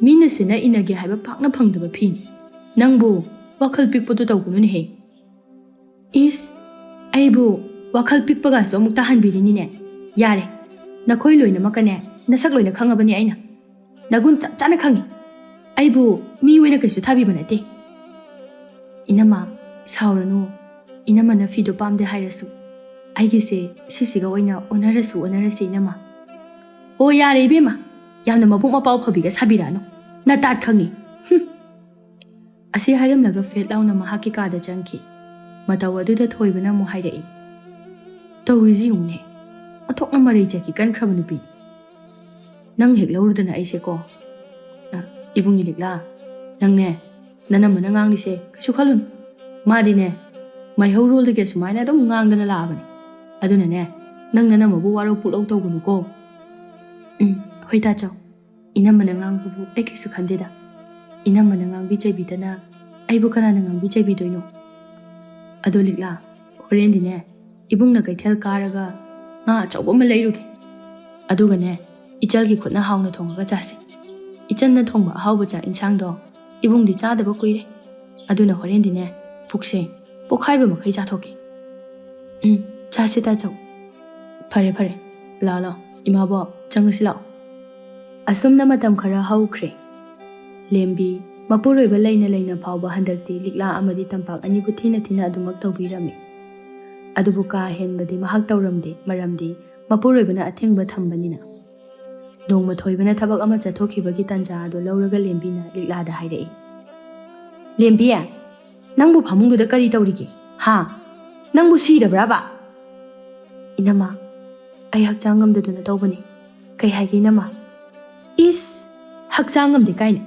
ꯃꯤꯅ ꯁꯤꯅ ꯏꯟꯅꯒꯦ ꯍꯥꯏꯕ ꯄꯥꯛꯅ ꯐꯪꯗꯕ ꯐꯤꯅꯤ꯫ ꯅꯪꯕꯨ ꯋꯥꯈꯜ ꯄꯤꯛꯄꯗꯨ ꯇꯧꯒꯅꯨꯅꯦꯍꯦ꯫" "ꯏꯁ, ꯑꯩꯕꯨ ꯋꯥꯈꯜ ꯄꯤꯛꯄꯒꯁꯨ ꯑꯃꯨꯛ ꯇꯥꯍꯟꯕꯤꯔꯤꯅꯤꯅꯦ꯫ ꯌꯥꯔꯦ, ꯅꯈꯣꯏ ꯂꯣꯏꯅꯃꯛꯀꯅꯦ ꯅꯁꯛ ꯂꯣꯏꯅ ꯈꯪꯉꯕꯅꯤ ꯑꯩꯅ꯫ ꯅꯒꯨꯟ ꯆꯞ ꯆꯥꯅ ꯈꯪꯉꯤ꯫ ꯑꯩꯕꯨ ꯃꯤ ꯑꯣꯏꯅ ꯀꯩꯁꯨ ꯊꯥꯕꯤꯕ ꯅꯠꯇꯦ꯫" "ꯏꯅꯝꯃ, ꯁꯥꯎꯔꯅꯨ꯫ ꯏꯅꯝꯃꯅ ꯐꯤꯗꯣ ꯄꯥꯝꯗꯦ ꯍꯥꯏꯔꯁꯨ, ꯑꯩꯒꯤꯁꯦ ꯁꯤꯁꯤꯒ ꯑꯣꯏꯅ ꯑꯣꯟꯅꯔꯁꯨ ꯑꯣꯟꯅꯔꯁꯤ, ꯏꯅꯝꯃ꯫" "ꯑꯣ, ꯌꯥꯔꯦ ꯏꯕꯦꯝꯃ, ꯌꯥꯝꯅ ꯃꯕꯨꯛ ꯃꯄꯥꯎ ꯐꯕꯤꯒ ꯁꯥꯕꯤꯔꯛꯑꯅꯨ꯫ ꯅꯇꯥꯠ ꯈꯪꯉꯤ꯫" ꯍꯨꯝ꯫ ꯑꯁꯤ ꯍꯥꯏꯔꯝꯂꯒ ꯐꯦꯠ ꯂꯥꯎꯅ ꯃꯍꯥꯛꯀꯤ ꯀꯥꯗ ꯆꯪꯈꯤ꯫ ꯃꯇꯧ ꯑꯗꯨꯗ ꯊꯣꯏꯕꯅ ꯑꯃꯨꯛ ꯍꯥꯏꯔꯛꯏ, "ꯇꯧꯔꯤꯁꯤ ꯌꯦꯡꯉꯨꯅꯦ, ꯑꯣꯟꯊꯣꯛꯅ ꯃꯔꯩ ꯆꯠꯈꯤ ꯀꯟꯈ꯭ꯔꯕ ꯅꯨꯄꯤ꯫ ꯅꯪ ꯍꯦꯛ ꯂꯧꯔꯨꯗꯅ ꯑꯩꯁꯦꯀꯣ꯫" ꯑ, ꯏꯕꯨꯡꯒꯤ ꯂꯤꯛꯂꯥ, ꯅꯪꯅꯦ, ꯅꯅꯝꯃꯅ ꯉꯥꯡꯂꯤꯁꯦ ꯀꯩꯁꯨ ꯈꯜꯂꯨꯅꯨ꯫ ꯃꯥꯗꯤꯅꯦ, ꯃꯩꯍꯧꯔꯣꯜꯗꯒꯤ ꯑꯁꯨꯃꯥꯏꯅ ꯑꯗꯨꯝ ꯉꯥꯡꯗꯅ ꯂꯥꯛꯑꯕꯅꯤ꯫ ꯑꯗꯨꯅꯅꯦ, ꯅꯪ ꯅꯅꯝꯃꯕꯨ ꯋꯥꯔꯧ ꯄꯨꯛꯂꯧ ꯇꯧꯒꯅꯨꯀꯣ꯫ ꯎꯝ, ꯍꯣꯏ ꯇꯥꯆꯧ, ꯏꯅꯝꯃꯅ ꯉꯥꯡꯕꯕꯨ ꯑꯩ ꯀꯩꯁꯨ ꯈꯟꯗꯦꯗ꯫ ꯏꯅꯝꯃꯅ ꯉꯥꯡꯕꯤ ꯆꯩꯕꯤꯗꯅ ꯑꯩꯕꯨ ꯀꯅꯥꯅ ꯉꯥꯡꯕꯤ ꯆꯩꯕꯤꯗꯣꯏꯅꯣ? ꯑꯗꯣ ꯂꯤꯛꯂꯥ, ꯍꯣꯔꯦꯟꯗꯤꯅꯦ, ꯏꯕꯨꯡꯅ ꯀꯩꯊꯦꯜ ꯀꯥꯔꯒ ꯉꯥ ꯑꯆꯧꯕ ꯑꯃ ꯂꯩꯔꯨꯒꯦ꯫ ꯑꯗꯨꯒꯅꯦ, ꯏꯆꯜꯒꯤ ꯈꯨꯠꯅ ꯍꯥꯎꯅ ꯊꯣꯡꯉꯒ ꯆꯥꯁꯤ꯫ ꯏꯆꯟꯅ ꯊꯣꯡꯕ ꯑꯍꯥꯎꯕ ꯆꯥꯛ ꯏꯟꯁꯥꯡꯗꯣ ꯏꯕꯨꯡꯗꯤ ꯆꯥꯗꯕ ꯀꯨꯏꯔꯦ꯫ ꯑꯗꯨꯅ ꯍꯣꯔꯦꯟꯗꯤꯅꯦ, ꯄꯨꯛꯁꯦ ꯄꯣꯛꯈꯥꯏꯕ ꯃꯈꯩ ꯆꯥꯊꯣꯛꯀꯦ꯫ ꯎꯝ, ꯆꯥꯁꯤ ꯇꯥꯆꯧ꯫ ꯐꯔꯦ, ꯐꯔꯦ꯫ ꯂꯥꯛꯑꯣ, ꯂꯥꯛꯑꯣ꯫ ꯏꯃꯥꯕꯣꯛ, ꯆꯪꯉꯁꯤ ꯂꯥꯛꯑꯣ꯫ ꯑꯁꯨꯝꯅ ꯃꯇꯝ ꯈꯔ ꯍꯧꯈ꯭ꯔꯦ꯫ ꯂꯦꯝꯕꯤ, ꯃꯄꯨꯔꯣꯏꯕ ꯂꯩꯅ ꯂꯩꯅ ꯐꯥꯎꯕ ꯍꯟꯗꯛꯇꯤ ꯂꯤꯛꯂꯥ ꯑꯃꯗꯤ ꯇꯝꯄꯥꯛ ꯑꯅꯤꯕꯨ ꯊꯤꯅ ꯊꯤꯅ ꯑꯗꯨꯃꯛ ꯇꯧꯕꯤꯔꯝꯃꯤ꯫ ꯑꯗꯨꯕꯨ ꯀꯥ ꯍꯦꯟꯕꯗꯤ ꯃꯍꯥꯛ ꯇꯧꯔꯝꯗꯦ, ꯃꯔꯝꯗꯤ ꯃꯄꯨꯔꯣꯏꯕꯅ ꯑꯊꯤꯡꯕ ꯊꯝꯕꯅꯤꯅ꯫ ꯅꯣꯡꯃ ꯊꯣꯏꯕꯅ ꯊꯕꯛ ꯑꯃ ꯆꯠꯊꯣꯛꯈꯤꯕꯒꯤ ꯇꯥꯟꯖꯥ ꯑꯗꯨ ꯂꯧꯔꯒ ꯂꯦꯝꯕꯤꯅ ꯂꯤꯛꯂꯥꯗ ꯍꯥꯏꯔꯛꯏ, "ꯂꯦꯝꯕꯤ, ꯅꯪꯕꯨ ꯐꯃꯨꯡꯗꯨꯗ ꯀꯔꯤ ꯇꯧꯔꯤꯒꯦ? ꯍꯥ? ꯅꯪꯕꯨ ꯁꯤꯔꯕ꯭ꯔꯕ?" "ꯏꯅꯝꯃ, ꯑꯩ ꯍꯛꯆꯥꯡ ꯉꯝꯗꯗꯨꯅ ꯇꯧꯕꯅꯤ꯫ ꯀꯩ ꯍꯥꯏꯒꯦ ꯏꯅꯝꯃ?" "ꯏꯁ, ꯍꯛꯆꯥꯡ ꯉꯝꯗꯦ ꯀꯥꯏꯅ꯫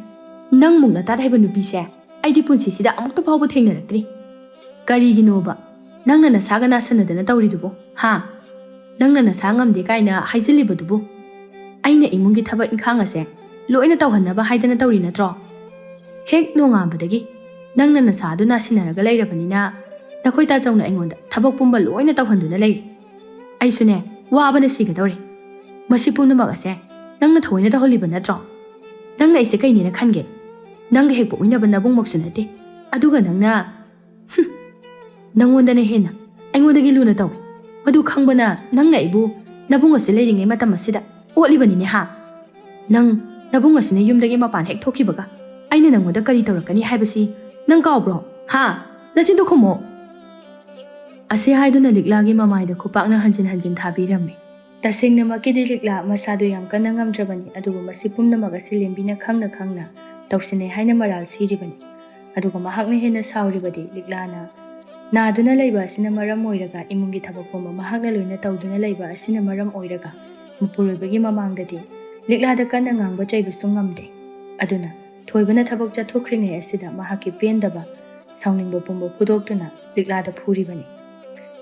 ꯅꯪꯃꯨꯛ ꯅꯇꯥꯠ ꯍꯩꯕ ꯅꯨꯄꯤꯁꯦ ꯑꯩꯗꯤ ꯄꯨꯟꯁꯤꯁꯤꯗ ꯑꯃꯨꯛꯇ ꯐꯥꯎꯕ ꯊꯦꯡꯅꯔꯛꯇ꯭ꯔꯤ꯫ ꯀꯔꯤꯒꯤꯅꯣꯕ ꯅꯪꯅ ꯅꯁꯥꯒ ꯅꯥꯁꯟꯅꯗꯅ ꯇꯧꯔꯤꯗꯨꯕꯨ? ꯍꯥ? ꯅꯪꯅ ꯅꯁꯥ ꯉꯝꯗꯦ ꯀꯥꯏꯅ ꯍꯥꯏꯖꯤꯜꯂꯤꯕꯗꯨꯕꯨ? ꯑꯩꯅ ꯏꯃꯨꯡꯒꯤ ꯊꯕꯛ ꯏꯪꯈꯥꯡ ꯑꯁꯦ ꯂꯣꯏꯅ ꯇꯧꯍꯟꯅꯕ ꯍꯥꯏꯗꯅ ꯇꯧꯔꯤ ꯅꯠꯇ꯭ꯔꯣ? ꯍꯦꯛ ꯅꯣꯡꯉꯥꯟꯕꯗꯒꯤ ꯅꯪꯅ ꯅꯁꯥꯗꯨ ꯅꯥꯁꯤꯟꯅꯔꯒ ꯂꯩꯔꯕꯅꯤꯅ ꯅꯈꯣꯏ ꯇꯥꯆꯧꯅ ꯑꯩꯉꯣꯟꯗ ꯊꯕꯛ ꯄꯨꯝꯕ ꯂꯣꯏꯅ ꯇꯧꯍꯟꯗꯨꯅ ꯂꯩꯔꯦ꯫ ꯑꯩꯁꯨꯅꯦ, ꯋꯥꯕꯅ ꯁꯤꯒꯗꯧꯔꯦ꯫ ꯃꯁꯤ ꯄꯨꯝꯅꯃꯛ ꯑꯁꯦ ꯅꯪꯅ ꯊꯑꯣꯏꯅ ꯇꯧꯍꯜꯂꯤꯕ ꯅꯠꯇ꯭ꯔꯣ? ꯅꯪꯅ ꯑꯩꯁꯦ ꯀꯩꯅꯦꯅ ꯈꯟꯒꯦ? ꯅꯪꯒ ꯍꯦꯛ ꯄꯣꯛꯃꯤꯟꯅꯕ ꯅꯕꯨꯡꯃꯛꯁꯨ ꯅꯠꯇꯦ꯫ ꯑꯗꯨꯒ ꯅꯪꯅ, ꯍꯨꯝ, ꯅꯪꯉꯣꯟꯗꯅ ꯍꯦꯟꯅ ꯑꯩꯉꯣꯟꯗꯒꯤ ꯂꯨꯅ ꯇꯧꯏ꯫ ꯃꯗꯨ ꯈꯪꯕꯅ ꯅꯪꯅ ꯑꯩꯕꯨ ꯅꯕꯨꯡ ꯑꯁꯤ ꯂꯩꯔꯤꯉꯩ ꯃꯇꯝ ꯑꯁꯤꯗ ꯑꯣꯠꯂꯤꯕꯅꯤꯅꯦ ꯍꯥ? ꯅꯪ ꯅꯕꯨꯡ ꯑꯁꯤꯅ ꯌꯨꯝꯗꯒꯤ ꯃꯄꯥꯟ ꯍꯦꯛ ꯊꯣꯛꯈꯤꯕꯒ ꯑꯩꯅ ꯅꯪꯉꯣꯟꯗ ꯀꯔꯤ ꯇꯧꯔꯛꯀꯅꯤ ꯍꯥꯏꯕꯁꯤ ꯅꯪ ꯀꯥꯎꯕ꯭ꯔꯣ? ꯍꯥ? ꯅꯆꯤꯟꯗꯣ ꯈꯨꯝꯃꯣ꯫ ꯑꯁꯤ ꯍꯥꯏꯗꯨꯅ ꯂꯤꯛꯂꯥꯒꯤ ꯃꯃꯥꯏꯗ ꯈꯨꯄꯥꯛꯅ ꯍꯟꯖꯤꯟ ꯍꯟꯖꯤꯟ ꯊꯥꯕꯤꯔꯝꯃꯤ꯫ ꯇꯁꯦꯡꯅꯃꯛꯀꯤꯗꯤ ꯂꯤꯛꯂꯥ ꯃꯁꯥꯗꯨ ꯌꯥꯝ ꯀꯟꯅ ꯉꯝꯗ꯭ꯔꯕꯅꯤ, ꯑꯗꯨꯕꯨ ꯃꯁꯤ ꯄꯨꯝꯅꯃꯛ ꯑꯁꯤ ꯂꯦꯝꯕꯤꯅ ꯈꯪꯅ ꯈꯪꯅ ꯇꯧꯁꯤꯟꯅꯩ ꯍꯥꯏꯅ ꯃꯔꯥꯜ ꯁꯤꯔꯤꯕꯅꯤ꯫ ꯑꯗꯨꯒ ꯃꯍꯥꯛꯅ ꯍꯦꯟꯅ ꯁꯥꯎꯔꯤꯕꯗꯤ ꯂꯤꯛꯂꯥꯅ ꯅꯥꯗꯨꯅ ꯂꯩꯕ ꯑꯁꯤꯅ ꯃꯔꯝ ꯑꯣꯏꯔꯒ, ꯏꯃꯨꯡꯒꯤ ꯊꯕꯛ ꯄꯨꯝꯕ ꯃꯍꯥꯛꯅ ꯂꯣꯏꯅ ꯇꯧꯗꯨꯅ ꯂꯩꯕ ꯑꯁꯤꯅ ꯃꯔꯝ ꯑꯣꯏꯔꯒ, ꯃꯄꯨꯔꯣꯏꯕꯒꯤ ꯃꯃꯥꯡꯗꯗꯤ ꯂꯤꯛꯂꯥꯗ ꯀꯟꯅ ꯉꯥꯡꯕ ꯆꯩꯕꯁꯨ ꯉꯝꯗꯦ꯫ ꯑꯗꯨꯅ ꯊꯣꯏꯕꯅ ꯊꯕꯛ ꯆꯠꯊꯣꯛꯈ꯭ꯔꯤꯉꯩ ꯑꯁꯤꯗ ꯃꯍꯥꯛꯀꯤ ꯄꯦꯟꯗꯕ, ꯁꯥꯎꯅꯤꯡꯕ ꯄꯨꯝꯕ ꯐꯨꯗꯣꯛꯇꯨꯅ ꯂꯤꯛꯂꯥꯗ ꯐꯨꯔꯤꯕꯅꯤ꯫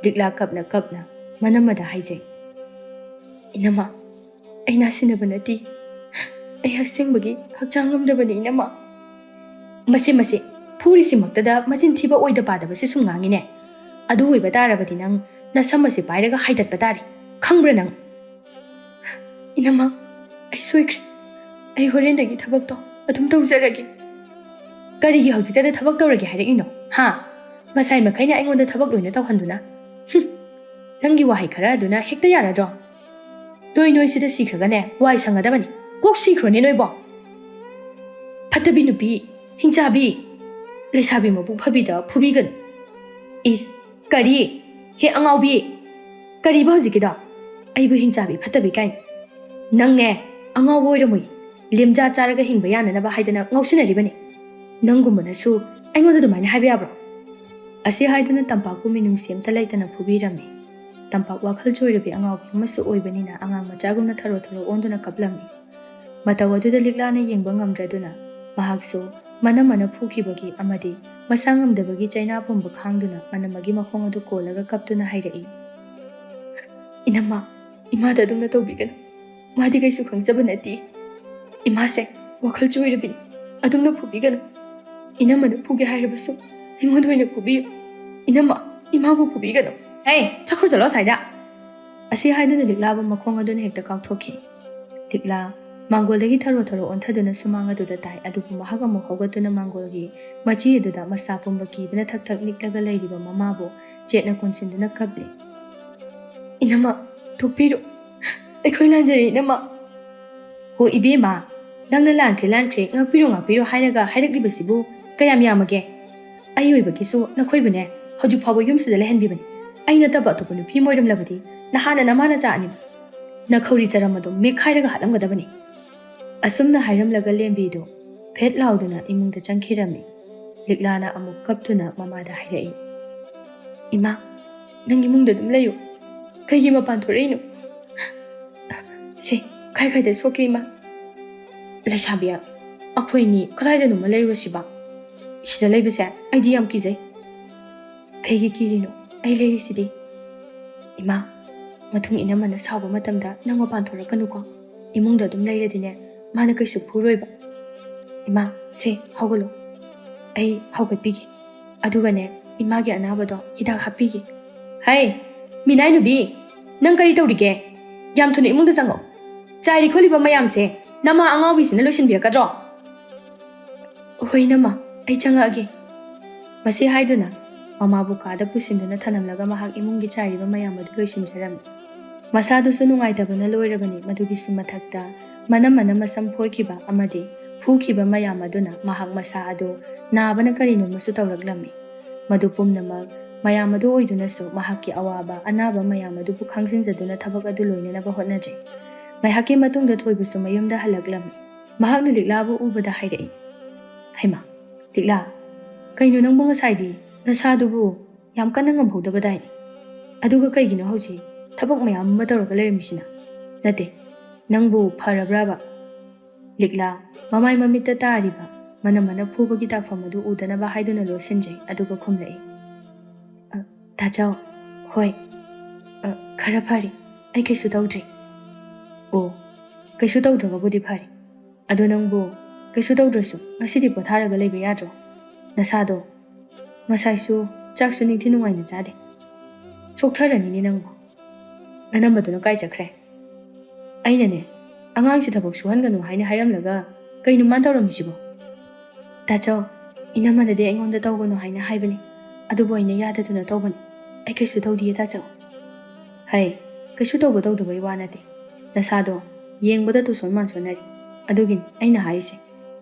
ꯂꯤꯛꯂꯥ ꯀꯞꯅ ꯀꯞꯅ ꯃꯅꯝꯃꯗ ꯍꯥꯏꯖꯩ, "ꯏꯅꯝꯃ, ꯑꯩ ꯅꯥꯁꯤꯟꯅꯕ ꯅꯠꯇꯦ꯫ ꯑꯩ ꯑꯁꯦꯡꯕꯒꯤ ꯍꯛꯆꯥꯡ ꯉꯝꯗꯕꯅꯤ, ꯏꯅꯝꯃ꯫" "ꯃꯁꯦ, ꯃꯁꯦ, ꯐꯨꯔꯤꯁꯤꯃꯛꯇꯗ ꯃꯆꯤꯟ ꯊꯤꯕ ꯑꯣꯏꯗ ꯄꯥꯗꯕꯁꯦ ꯁꯨꯝ ꯉꯥꯡꯉꯤꯅꯦ꯫ ꯑꯗꯨ ꯑꯣꯏꯕ ꯇꯥꯔꯕꯗꯤ ꯅꯪ ꯅꯁꯝ ꯑꯁꯤ ꯄꯥꯏꯔꯒ ꯍꯥꯏꯗꯠꯄ ꯇꯥꯔꯦ꯫ ꯈꯪꯕ꯭ꯔꯥ ꯅꯪ?" "ꯏꯅꯝꯃ, ꯑꯩ ꯁꯣꯏꯈ꯭ꯔꯦ꯫ ꯑꯩ ꯍꯣꯔꯦꯟꯗꯒꯤ ꯊꯕꯛꯇꯣ ꯑꯗꯨꯝ ꯇꯧꯖꯔꯒꯦ꯫" "ꯀꯔꯤꯒꯤ ꯍꯧꯖꯤꯛꯇꯗ ꯊꯕꯛ ꯇꯧꯔꯒꯦ ꯍꯥꯏꯔꯛꯏꯅꯣ? ꯍꯥ? ꯉꯁꯥꯏ ꯃꯈꯩꯅ ꯑꯩꯉꯣꯟꯗ ꯊꯕꯛ ꯂꯣꯏꯅ ꯇꯧꯍꯟꯗꯨꯅ꯫ ꯍꯨꯝ, ꯅꯪꯒꯤ ꯋꯥꯍꯩ ꯈꯔ ꯑꯗꯨꯅ ꯍꯦꯛꯇ ꯌꯥꯔꯗ꯭ꯔꯣ? ꯅꯣꯏ ꯅꯣꯏꯁꯤꯗ ꯁꯤꯈ꯭ꯔꯒꯅꯦ, ꯋꯥꯏ ꯁꯪꯒꯗꯕꯅꯤ꯫ ꯀꯣꯛ ꯁꯤꯈ꯭ꯔꯣꯅꯦ ꯅꯣꯏꯕꯣ꯫ ꯐꯠꯇꯕꯤ ꯅꯨꯄꯤ, ꯍꯤꯡꯆꯥꯕꯤ, ꯂꯩꯁꯥꯕꯤ ꯃꯕꯨꯛ ꯐꯕꯤꯗ ꯐꯨꯕꯤꯒꯅꯨ꯫" "ꯏꯁ, ꯀꯔꯤ? ꯍꯦ ꯑꯉꯥꯎꯕꯤ! ꯀꯔꯤꯕ ꯍꯧꯖꯤꯛꯀꯤꯗꯣ? ꯑꯩꯕꯨ ꯍꯤꯡꯆꯥꯕꯤ ꯐꯠꯇꯕꯤ ꯀꯥꯏꯅ? ꯅꯪꯅꯦ, ꯑꯉꯥꯎꯕ ꯑꯣꯏꯔꯝꯃꯣꯏ꯫ ꯂꯦꯝꯖꯥ ꯆꯥꯔꯒ ꯍꯤꯡꯕ ꯌꯥꯅꯅꯕ ꯍꯥꯏꯗꯅ ꯉꯥꯎꯁꯤꯟꯅꯔꯤꯕꯅꯤ꯫ ꯅꯪꯒꯨꯝꯕꯅꯁꯨ ꯑꯩꯉꯣꯟꯗ ꯑꯗꯨꯃꯥꯏꯅ ꯍꯥꯏꯕ ꯌꯥꯕ꯭ꯔꯣ?" ꯑꯁꯤ ꯍꯥꯏꯗꯨꯅ ꯇꯝꯄꯥꯛꯄꯨ ꯃꯤꯅꯨꯡꯁꯤ ꯑꯝꯇ ꯂꯩꯇꯅ ꯐꯨꯕꯤꯔꯝꯃꯤ꯫ ꯇꯝꯄꯥꯛ ꯋꯥꯈꯜ ꯆꯣꯏꯔꯕꯤ ꯑꯉꯥꯎꯕꯤ ꯑꯃꯁꯨ ꯑꯣꯏꯕꯅꯤꯅ ꯑꯉꯥꯡ ꯃꯆꯥꯒꯨꯝꯅ ꯊꯔꯣ ꯊꯔꯣ ꯑꯣꯟꯗꯨꯅ ꯀꯞꯂꯝꯃꯤ꯫ ꯃꯇꯧ ꯑꯗꯨꯗ ꯂꯤꯛꯂꯥꯅ ꯌꯦꯡꯕ ꯉꯝꯗ꯭ꯔꯗꯨꯅ ꯃꯍꯥꯛꯁꯨ ꯃꯅꯝꯃꯅ ꯐꯨꯈꯤꯕꯒꯤ ꯑꯃꯗꯤ ꯃꯁꯥ ꯉꯝꯗꯕꯒꯤ ꯆꯩꯅꯥ ꯄꯨꯝꯕ ꯈꯥꯡꯗꯨꯅ ꯃꯅꯝꯃꯒꯤ ꯃꯈꯣꯡ ꯑꯗꯨ ꯀꯣꯜꯂꯒ ꯀꯞꯇꯨꯅ ꯍꯥꯏꯔꯛꯏ, "ꯏꯅꯝꯃ, ꯏꯃꯥꯗ ꯑꯗꯨꯝꯅ ꯇꯧꯕꯤꯒꯅꯨ꯫ ꯃꯥꯗꯤ ꯀꯩꯁꯨ ꯈꯪꯖꯕ ꯅꯠꯇꯦ꯫ ꯏꯃꯥꯁꯦ ꯋꯥꯈꯜ ꯆꯣꯏꯔꯕꯤꯅꯤ꯫ ꯑꯗꯨꯝꯅ ꯐꯨꯕꯤꯒꯅꯨ꯫ ꯏꯅꯝꯃꯅ ꯐꯨꯒꯦ ꯍꯥꯏꯔꯕꯁꯨ ꯑꯩꯉꯣꯟꯗ ꯑꯣꯏꯅ ꯐꯨꯕꯤꯌꯨ꯫ ꯏꯅꯝꯃ, ꯏꯃꯥꯕꯨ ꯐꯨꯕꯤꯒꯅꯨ꯫" "ꯍꯦ, ꯆꯠꯈ꯭ꯔꯣ ꯆꯠꯂꯣ ꯑꯁ꯭ꯋꯥꯏꯗ!" ꯑꯁꯤ ꯍꯥꯏꯗꯨꯅ ꯂꯤꯛꯂꯥꯕꯨ ꯃꯈꯣꯡ ꯑꯗꯨꯅ ꯍꯦꯛꯇ ꯀꯥꯎꯊꯣꯛꯈꯤ꯫ ꯂꯤꯛꯂꯥ ꯃꯥꯡꯒꯣꯜꯗꯒꯤ ꯊꯔꯣ ꯊꯔꯣ ꯑꯣꯟꯊꯗꯨꯅ ꯁꯨꯃꯥꯡ ꯑꯗꯨꯗ ꯇꯥꯏ, ꯑꯗꯨꯕꯨ ꯃꯍꯥꯛ ꯑꯃꯨꯛ ꯍꯧꯒꯠꯇꯨꯅ ꯃꯥꯡꯒꯣꯜꯒꯤ ꯃꯆꯤ ꯑꯗꯨꯗ ꯃꯁꯥ ꯄꯨꯝꯕ ꯀꯤꯕꯅ ꯊꯛ ꯊꯛ ꯅꯤꯛꯂꯒ ꯂꯩꯔꯤꯕ ꯃꯃꯥꯕꯨ ꯆꯦꯠꯅ ꯀꯣꯟꯁꯤꯟꯗꯨꯅ ꯀꯞꯂꯤ꯫ "ꯏꯅꯝꯃ, ꯊꯣꯛꯄꯤꯔꯣ꯫ ꯑꯩꯈꯣꯏ ꯂꯥꯟꯖꯔꯦ, ꯏꯅꯝꯃ꯫" "ꯍꯣ ꯏꯕꯦꯝꯃ, ꯅꯪꯅ ꯂꯥꯟꯈ꯭ꯔꯦ, ꯂꯥꯟꯈ꯭ꯔꯦ, ꯉꯥꯛꯄꯤꯔꯣ, ꯉꯥꯛꯄꯤꯔꯣ ꯍꯥꯏꯔꯒ ꯍꯥꯏꯔꯛꯂꯤꯕꯁꯤꯕꯨ ꯀꯌꯥꯝ ꯌꯥꯝꯃꯒꯦ? ꯑꯩ ꯑꯣꯏꯕꯒꯤꯁꯨ ꯅꯈꯣꯏꯕꯨꯅꯦ ꯍꯧꯖꯤꯛ ꯐꯥꯎꯕ ꯌꯨꯝꯁꯤꯗ ꯂꯩꯍꯟꯕꯤꯕꯅꯤ꯫ ꯑꯩ ꯅꯠꯇꯕ ꯑꯇꯣꯞꯄ ꯅꯨꯄꯤ ꯑꯃ ꯑꯣꯏꯔꯝꯂꯕꯗꯤ ꯅꯍꯥꯟꯅ ꯅꯃꯥ ꯅꯆꯥ ꯑꯅꯤꯃꯛ ꯅꯈꯧꯔꯤ ꯆꯔꯝ ꯑꯗꯨ ꯃꯦꯠꯈꯥꯏꯔꯒ ꯍꯥꯠꯂꯝꯒꯗꯕꯅꯤ꯫" ꯑꯁꯨꯝꯅ ꯍꯥꯏꯔꯝꯂꯒ ꯂꯦꯝꯕꯤꯗꯨ ꯐꯦꯠ ꯂꯥꯎꯗꯨꯅ ꯏꯃꯨꯡꯗ ꯆꯪꯈꯤꯔꯝꯃꯤ꯫ ꯂꯤꯛꯂꯥꯅ ꯑꯃꯨꯛ ꯀꯞꯇꯨꯅ ꯃꯃꯥꯗ ꯍꯥꯏꯔꯛꯏ, "ꯏꯃꯥ, ꯅꯪ ꯏꯃꯨꯡꯗ ꯑꯗꯨꯝ ꯂꯩꯌꯨ꯫ ꯀꯩꯒꯤ ꯃꯄꯥꯟ ꯊꯣꯔꯛꯏꯅꯣ? ꯁꯦ, ꯈꯥꯏ ꯈꯥꯏꯗ ꯁꯣꯛꯀꯦ ꯏꯃꯥ꯫ ꯂꯩꯁꯥꯕꯤ, ꯑꯩꯈꯣꯏꯅꯤ ꯀꯗꯥꯏꯗꯅꯣꯃ ꯂꯩꯔꯨꯔꯁꯤꯕ? ꯁꯤꯗ ꯂꯩꯕꯁꯦ ꯑꯩꯗꯤ ꯌꯥꯝ ꯀꯤꯖꯩ꯫" "ꯀꯩꯒꯤ ꯀꯤꯔꯤꯅꯣ? ꯑꯩ ꯂꯩꯔꯤꯁꯤꯗꯤ꯫" "ꯏꯃꯥ, ꯃꯊꯪ ꯏꯅꯝꯃꯅ ꯁꯥꯎꯕ ꯃꯇꯝꯗ ꯅꯪ ꯃꯄꯥꯟ ꯊꯣꯔꯛꯀꯅꯨꯀꯣ꯫ ꯏꯃꯨꯡꯗ ꯑꯗꯨꯝ ꯂꯩꯔꯗꯤꯅꯦ, ꯃꯥꯅ ꯀꯩꯁꯨ ꯐꯨꯔꯣꯏꯕ꯫ ꯏꯃꯥ, ꯁꯦ, ꯍꯧꯒꯠꯂꯣ꯫ ꯑꯩ ꯍꯧꯒꯠꯄꯤꯒꯦ꯫ ꯑꯗꯨꯒꯅꯦ, ꯏꯃꯥꯒꯤ ꯑꯅꯥꯕꯗꯣ ꯍꯤꯗꯥꯛ ꯍꯥꯞꯄꯤꯒꯦ꯫" "ꯍꯩ, ꯃꯤꯅꯥꯏ ꯅꯨꯕꯤ, ꯅꯪ ꯀꯔꯤ ꯇꯧꯔꯤꯒꯦ? ꯌꯥꯝ ꯊꯨꯅ ꯏꯃꯨꯡꯗ ꯆꯪꯉꯣ꯫ ꯆꯥꯏꯔꯤ ꯈꯣꯠꯂꯤꯕ ꯃꯌꯥꯝꯁꯦ ꯅꯃꯥ ꯑꯉꯥꯎꯕꯤꯁꯤꯅ ꯂꯣꯏꯁꯤꯟꯕꯤꯔꯛꯀꯗ꯭ꯔꯣ?" "ꯍꯣꯏ, ꯏꯅꯝꯃ, ꯑꯩ ꯆꯪꯉꯛꯑꯒꯦ꯫" ꯃꯁꯤ ꯍꯥꯏꯗꯨꯅ ꯃꯃꯥꯕꯨ ꯀꯥꯗ ꯄꯨꯁꯤꯟꯗꯨꯅ ꯊꯅꯝꯂꯒ ꯃꯍꯥꯛ ꯏꯃꯨꯡꯒꯤ ꯆꯥꯏꯔꯤꯕ ꯃꯌꯥꯝ ꯑꯗꯨ ꯂꯣꯏꯁꯤꯟꯖꯔꯝꯃꯤ꯫ ꯃꯁꯥꯗꯨꯁꯨ ꯅꯨꯡꯉꯥꯏꯇꯕꯅ ꯂꯣꯏꯔꯕꯅꯤ꯫ ꯃꯗꯨꯒꯤꯁꯨ ꯃꯊꯛꯇ ꯃꯅꯝ ꯃꯅꯝ ꯃꯁꯝ ꯐꯣꯏꯈꯤꯕ ꯑꯃꯗꯤ ꯐꯨꯈꯤꯕ ꯃꯌꯥꯝ ꯑꯗꯨꯅ ꯃꯍꯥꯛ ꯃꯁꯥ ꯑꯗꯨ ꯅꯥꯕꯅ ꯀꯔꯤꯅꯣꯃꯁꯨ ꯇꯧꯔꯛꯂꯝꯃꯤ꯫ ꯃꯗꯨ ꯄꯨꯝꯅꯃꯛ ꯃꯌꯥꯝ ꯑꯗꯨ ꯑꯣꯏꯗꯨꯅꯁꯨ ꯃꯍꯥꯛꯀꯤ ꯑꯋꯥꯕ ꯑꯅꯥꯕ ꯃꯌꯥꯝ ꯑꯗꯨꯕꯨ ꯈꯪꯖꯤꯟꯖꯗꯨꯅ ꯊꯕꯛ ꯑꯗꯨ ꯂꯣꯏꯅꯅꯕ ꯍꯣꯠꯅꯖꯩ꯫ ꯉꯥꯏꯍꯥꯛꯀꯤ ꯃꯇꯨꯡꯗ ꯊꯣꯏꯕꯁꯨ ꯃꯌꯨꯝꯗ ꯍꯜꯂꯛꯂꯝꯃꯤ꯫ ꯃꯍꯥꯛꯅ ꯂꯤꯛꯂꯥꯕꯨ ꯎꯕꯗ ꯍꯥꯏꯔꯛꯏ, "ꯍꯩꯃꯥ, ꯂꯤꯛꯂꯥ, ꯀꯩꯅꯣ ꯅꯪꯕꯨ ꯉꯁꯥꯏꯗꯤ ꯅꯁꯥꯗꯨꯕꯨ ꯌꯥꯝ ꯀꯟꯅ ꯉꯝꯍꯧꯗꯕꯗꯥꯏꯅꯦ? ꯑꯗꯨꯒ ꯀꯩꯒꯤꯅꯣ ꯍꯧꯖꯤꯛ ꯊꯕꯛ ꯃꯌꯥꯝ ꯑꯃ ꯇꯧꯔꯒ ꯂꯩꯔꯝꯃꯤꯁꯤꯅ? ꯅꯠꯇꯦ, ꯅꯪꯕꯨ ꯐꯔꯕ꯭ꯔꯥꯕ?" ꯂꯤꯛꯂꯥ ꯃꯃꯥꯏ ꯃꯃꯤꯠꯇ ꯇꯥꯔꯤꯕ ꯃꯅꯝ ꯃꯅꯝ ꯐꯨꯕꯒꯤ ꯗꯥꯛꯐꯝ ꯑꯗꯨ ꯎꯗꯅꯕ ꯍꯥꯏꯗꯨꯅ ꯂꯣꯠꯁꯤꯟꯖꯩ, ꯑꯗꯨꯒ ꯈꯨꯝꯂꯛꯏ, "ꯑ, ꯇꯥꯆꯧ, ꯍꯣꯏ, ꯑ, ꯈꯔ ꯐꯔꯦ, ꯑꯩ ꯀꯩꯁꯨ ꯇꯧꯗ꯭ꯔꯦ꯫" "ꯑꯣ, ꯀꯩꯁꯨ ꯇꯧꯗ꯭ꯔꯒꯕꯨꯗꯤ ꯐꯔꯦ꯫ ꯑꯗꯣ ꯅꯪꯕꯨ ꯀꯩꯁꯨ ꯇꯧꯗ꯭ꯔꯁꯨ ꯉꯁꯤꯗꯤ ꯄꯣꯊꯥꯔꯒ ꯂꯩꯕ ꯌꯥꯗ꯭ꯔꯣ? ꯅꯁꯥꯗꯣ ꯉꯁꯥꯏꯁꯨ ꯆꯥꯛꯁꯨ ꯅꯤꯡꯊꯤ ꯅꯨꯡꯉꯥꯏꯅ ꯆꯥꯗꯦ꯫ ꯁꯣꯛꯊꯔꯅꯤꯅꯦ ꯅꯪꯕꯨ꯫ ꯅꯅꯝꯕꯗꯨꯅ ꯀꯥꯏ ꯆꯠꯈ꯭ꯔꯦ? ꯑꯩꯅꯅꯦ, ꯑꯉꯥꯡꯁꯤ ꯊꯕꯛ ꯁꯨꯍꯟꯒꯅꯨ ꯍꯥꯏꯅ ꯍꯥꯏꯔꯝꯂꯒ ꯀꯩꯅꯣ ꯃꯥꯅ ꯇꯧꯔꯝꯃꯤꯁꯤꯕꯣ?" "ꯇꯥꯆꯧ, ꯏꯅꯝꯃꯅꯗꯤ ꯑꯩꯉꯣꯟꯗ ꯇꯧꯒꯅꯨ ꯍꯥꯏꯅ ꯍꯥꯏꯕꯅꯤ, ꯑꯗꯨꯕꯨ ꯑꯩꯅ ꯌꯥꯗꯗꯨꯅ ꯇꯧꯕꯅꯤ꯫ ꯑꯩ ꯀꯩꯁꯨ ꯇꯧꯗꯤꯌꯦ ꯇꯥꯆꯧ꯫" "ꯍꯩ, ꯀꯩꯁꯨ ꯇꯧꯕ ꯇꯧꯗꯕꯩ ꯋꯥ ꯅꯠꯇꯦ꯫ ꯅꯁꯥꯗꯣ ꯌꯦꯡꯕꯗ ꯇꯨꯁꯣꯟ ꯃꯥꯟꯁꯣꯟꯅꯔꯤ꯫ ꯑꯗꯨꯒꯤꯅꯤ ꯑꯩꯅ ꯍꯥꯏꯔꯤꯁꯦ꯫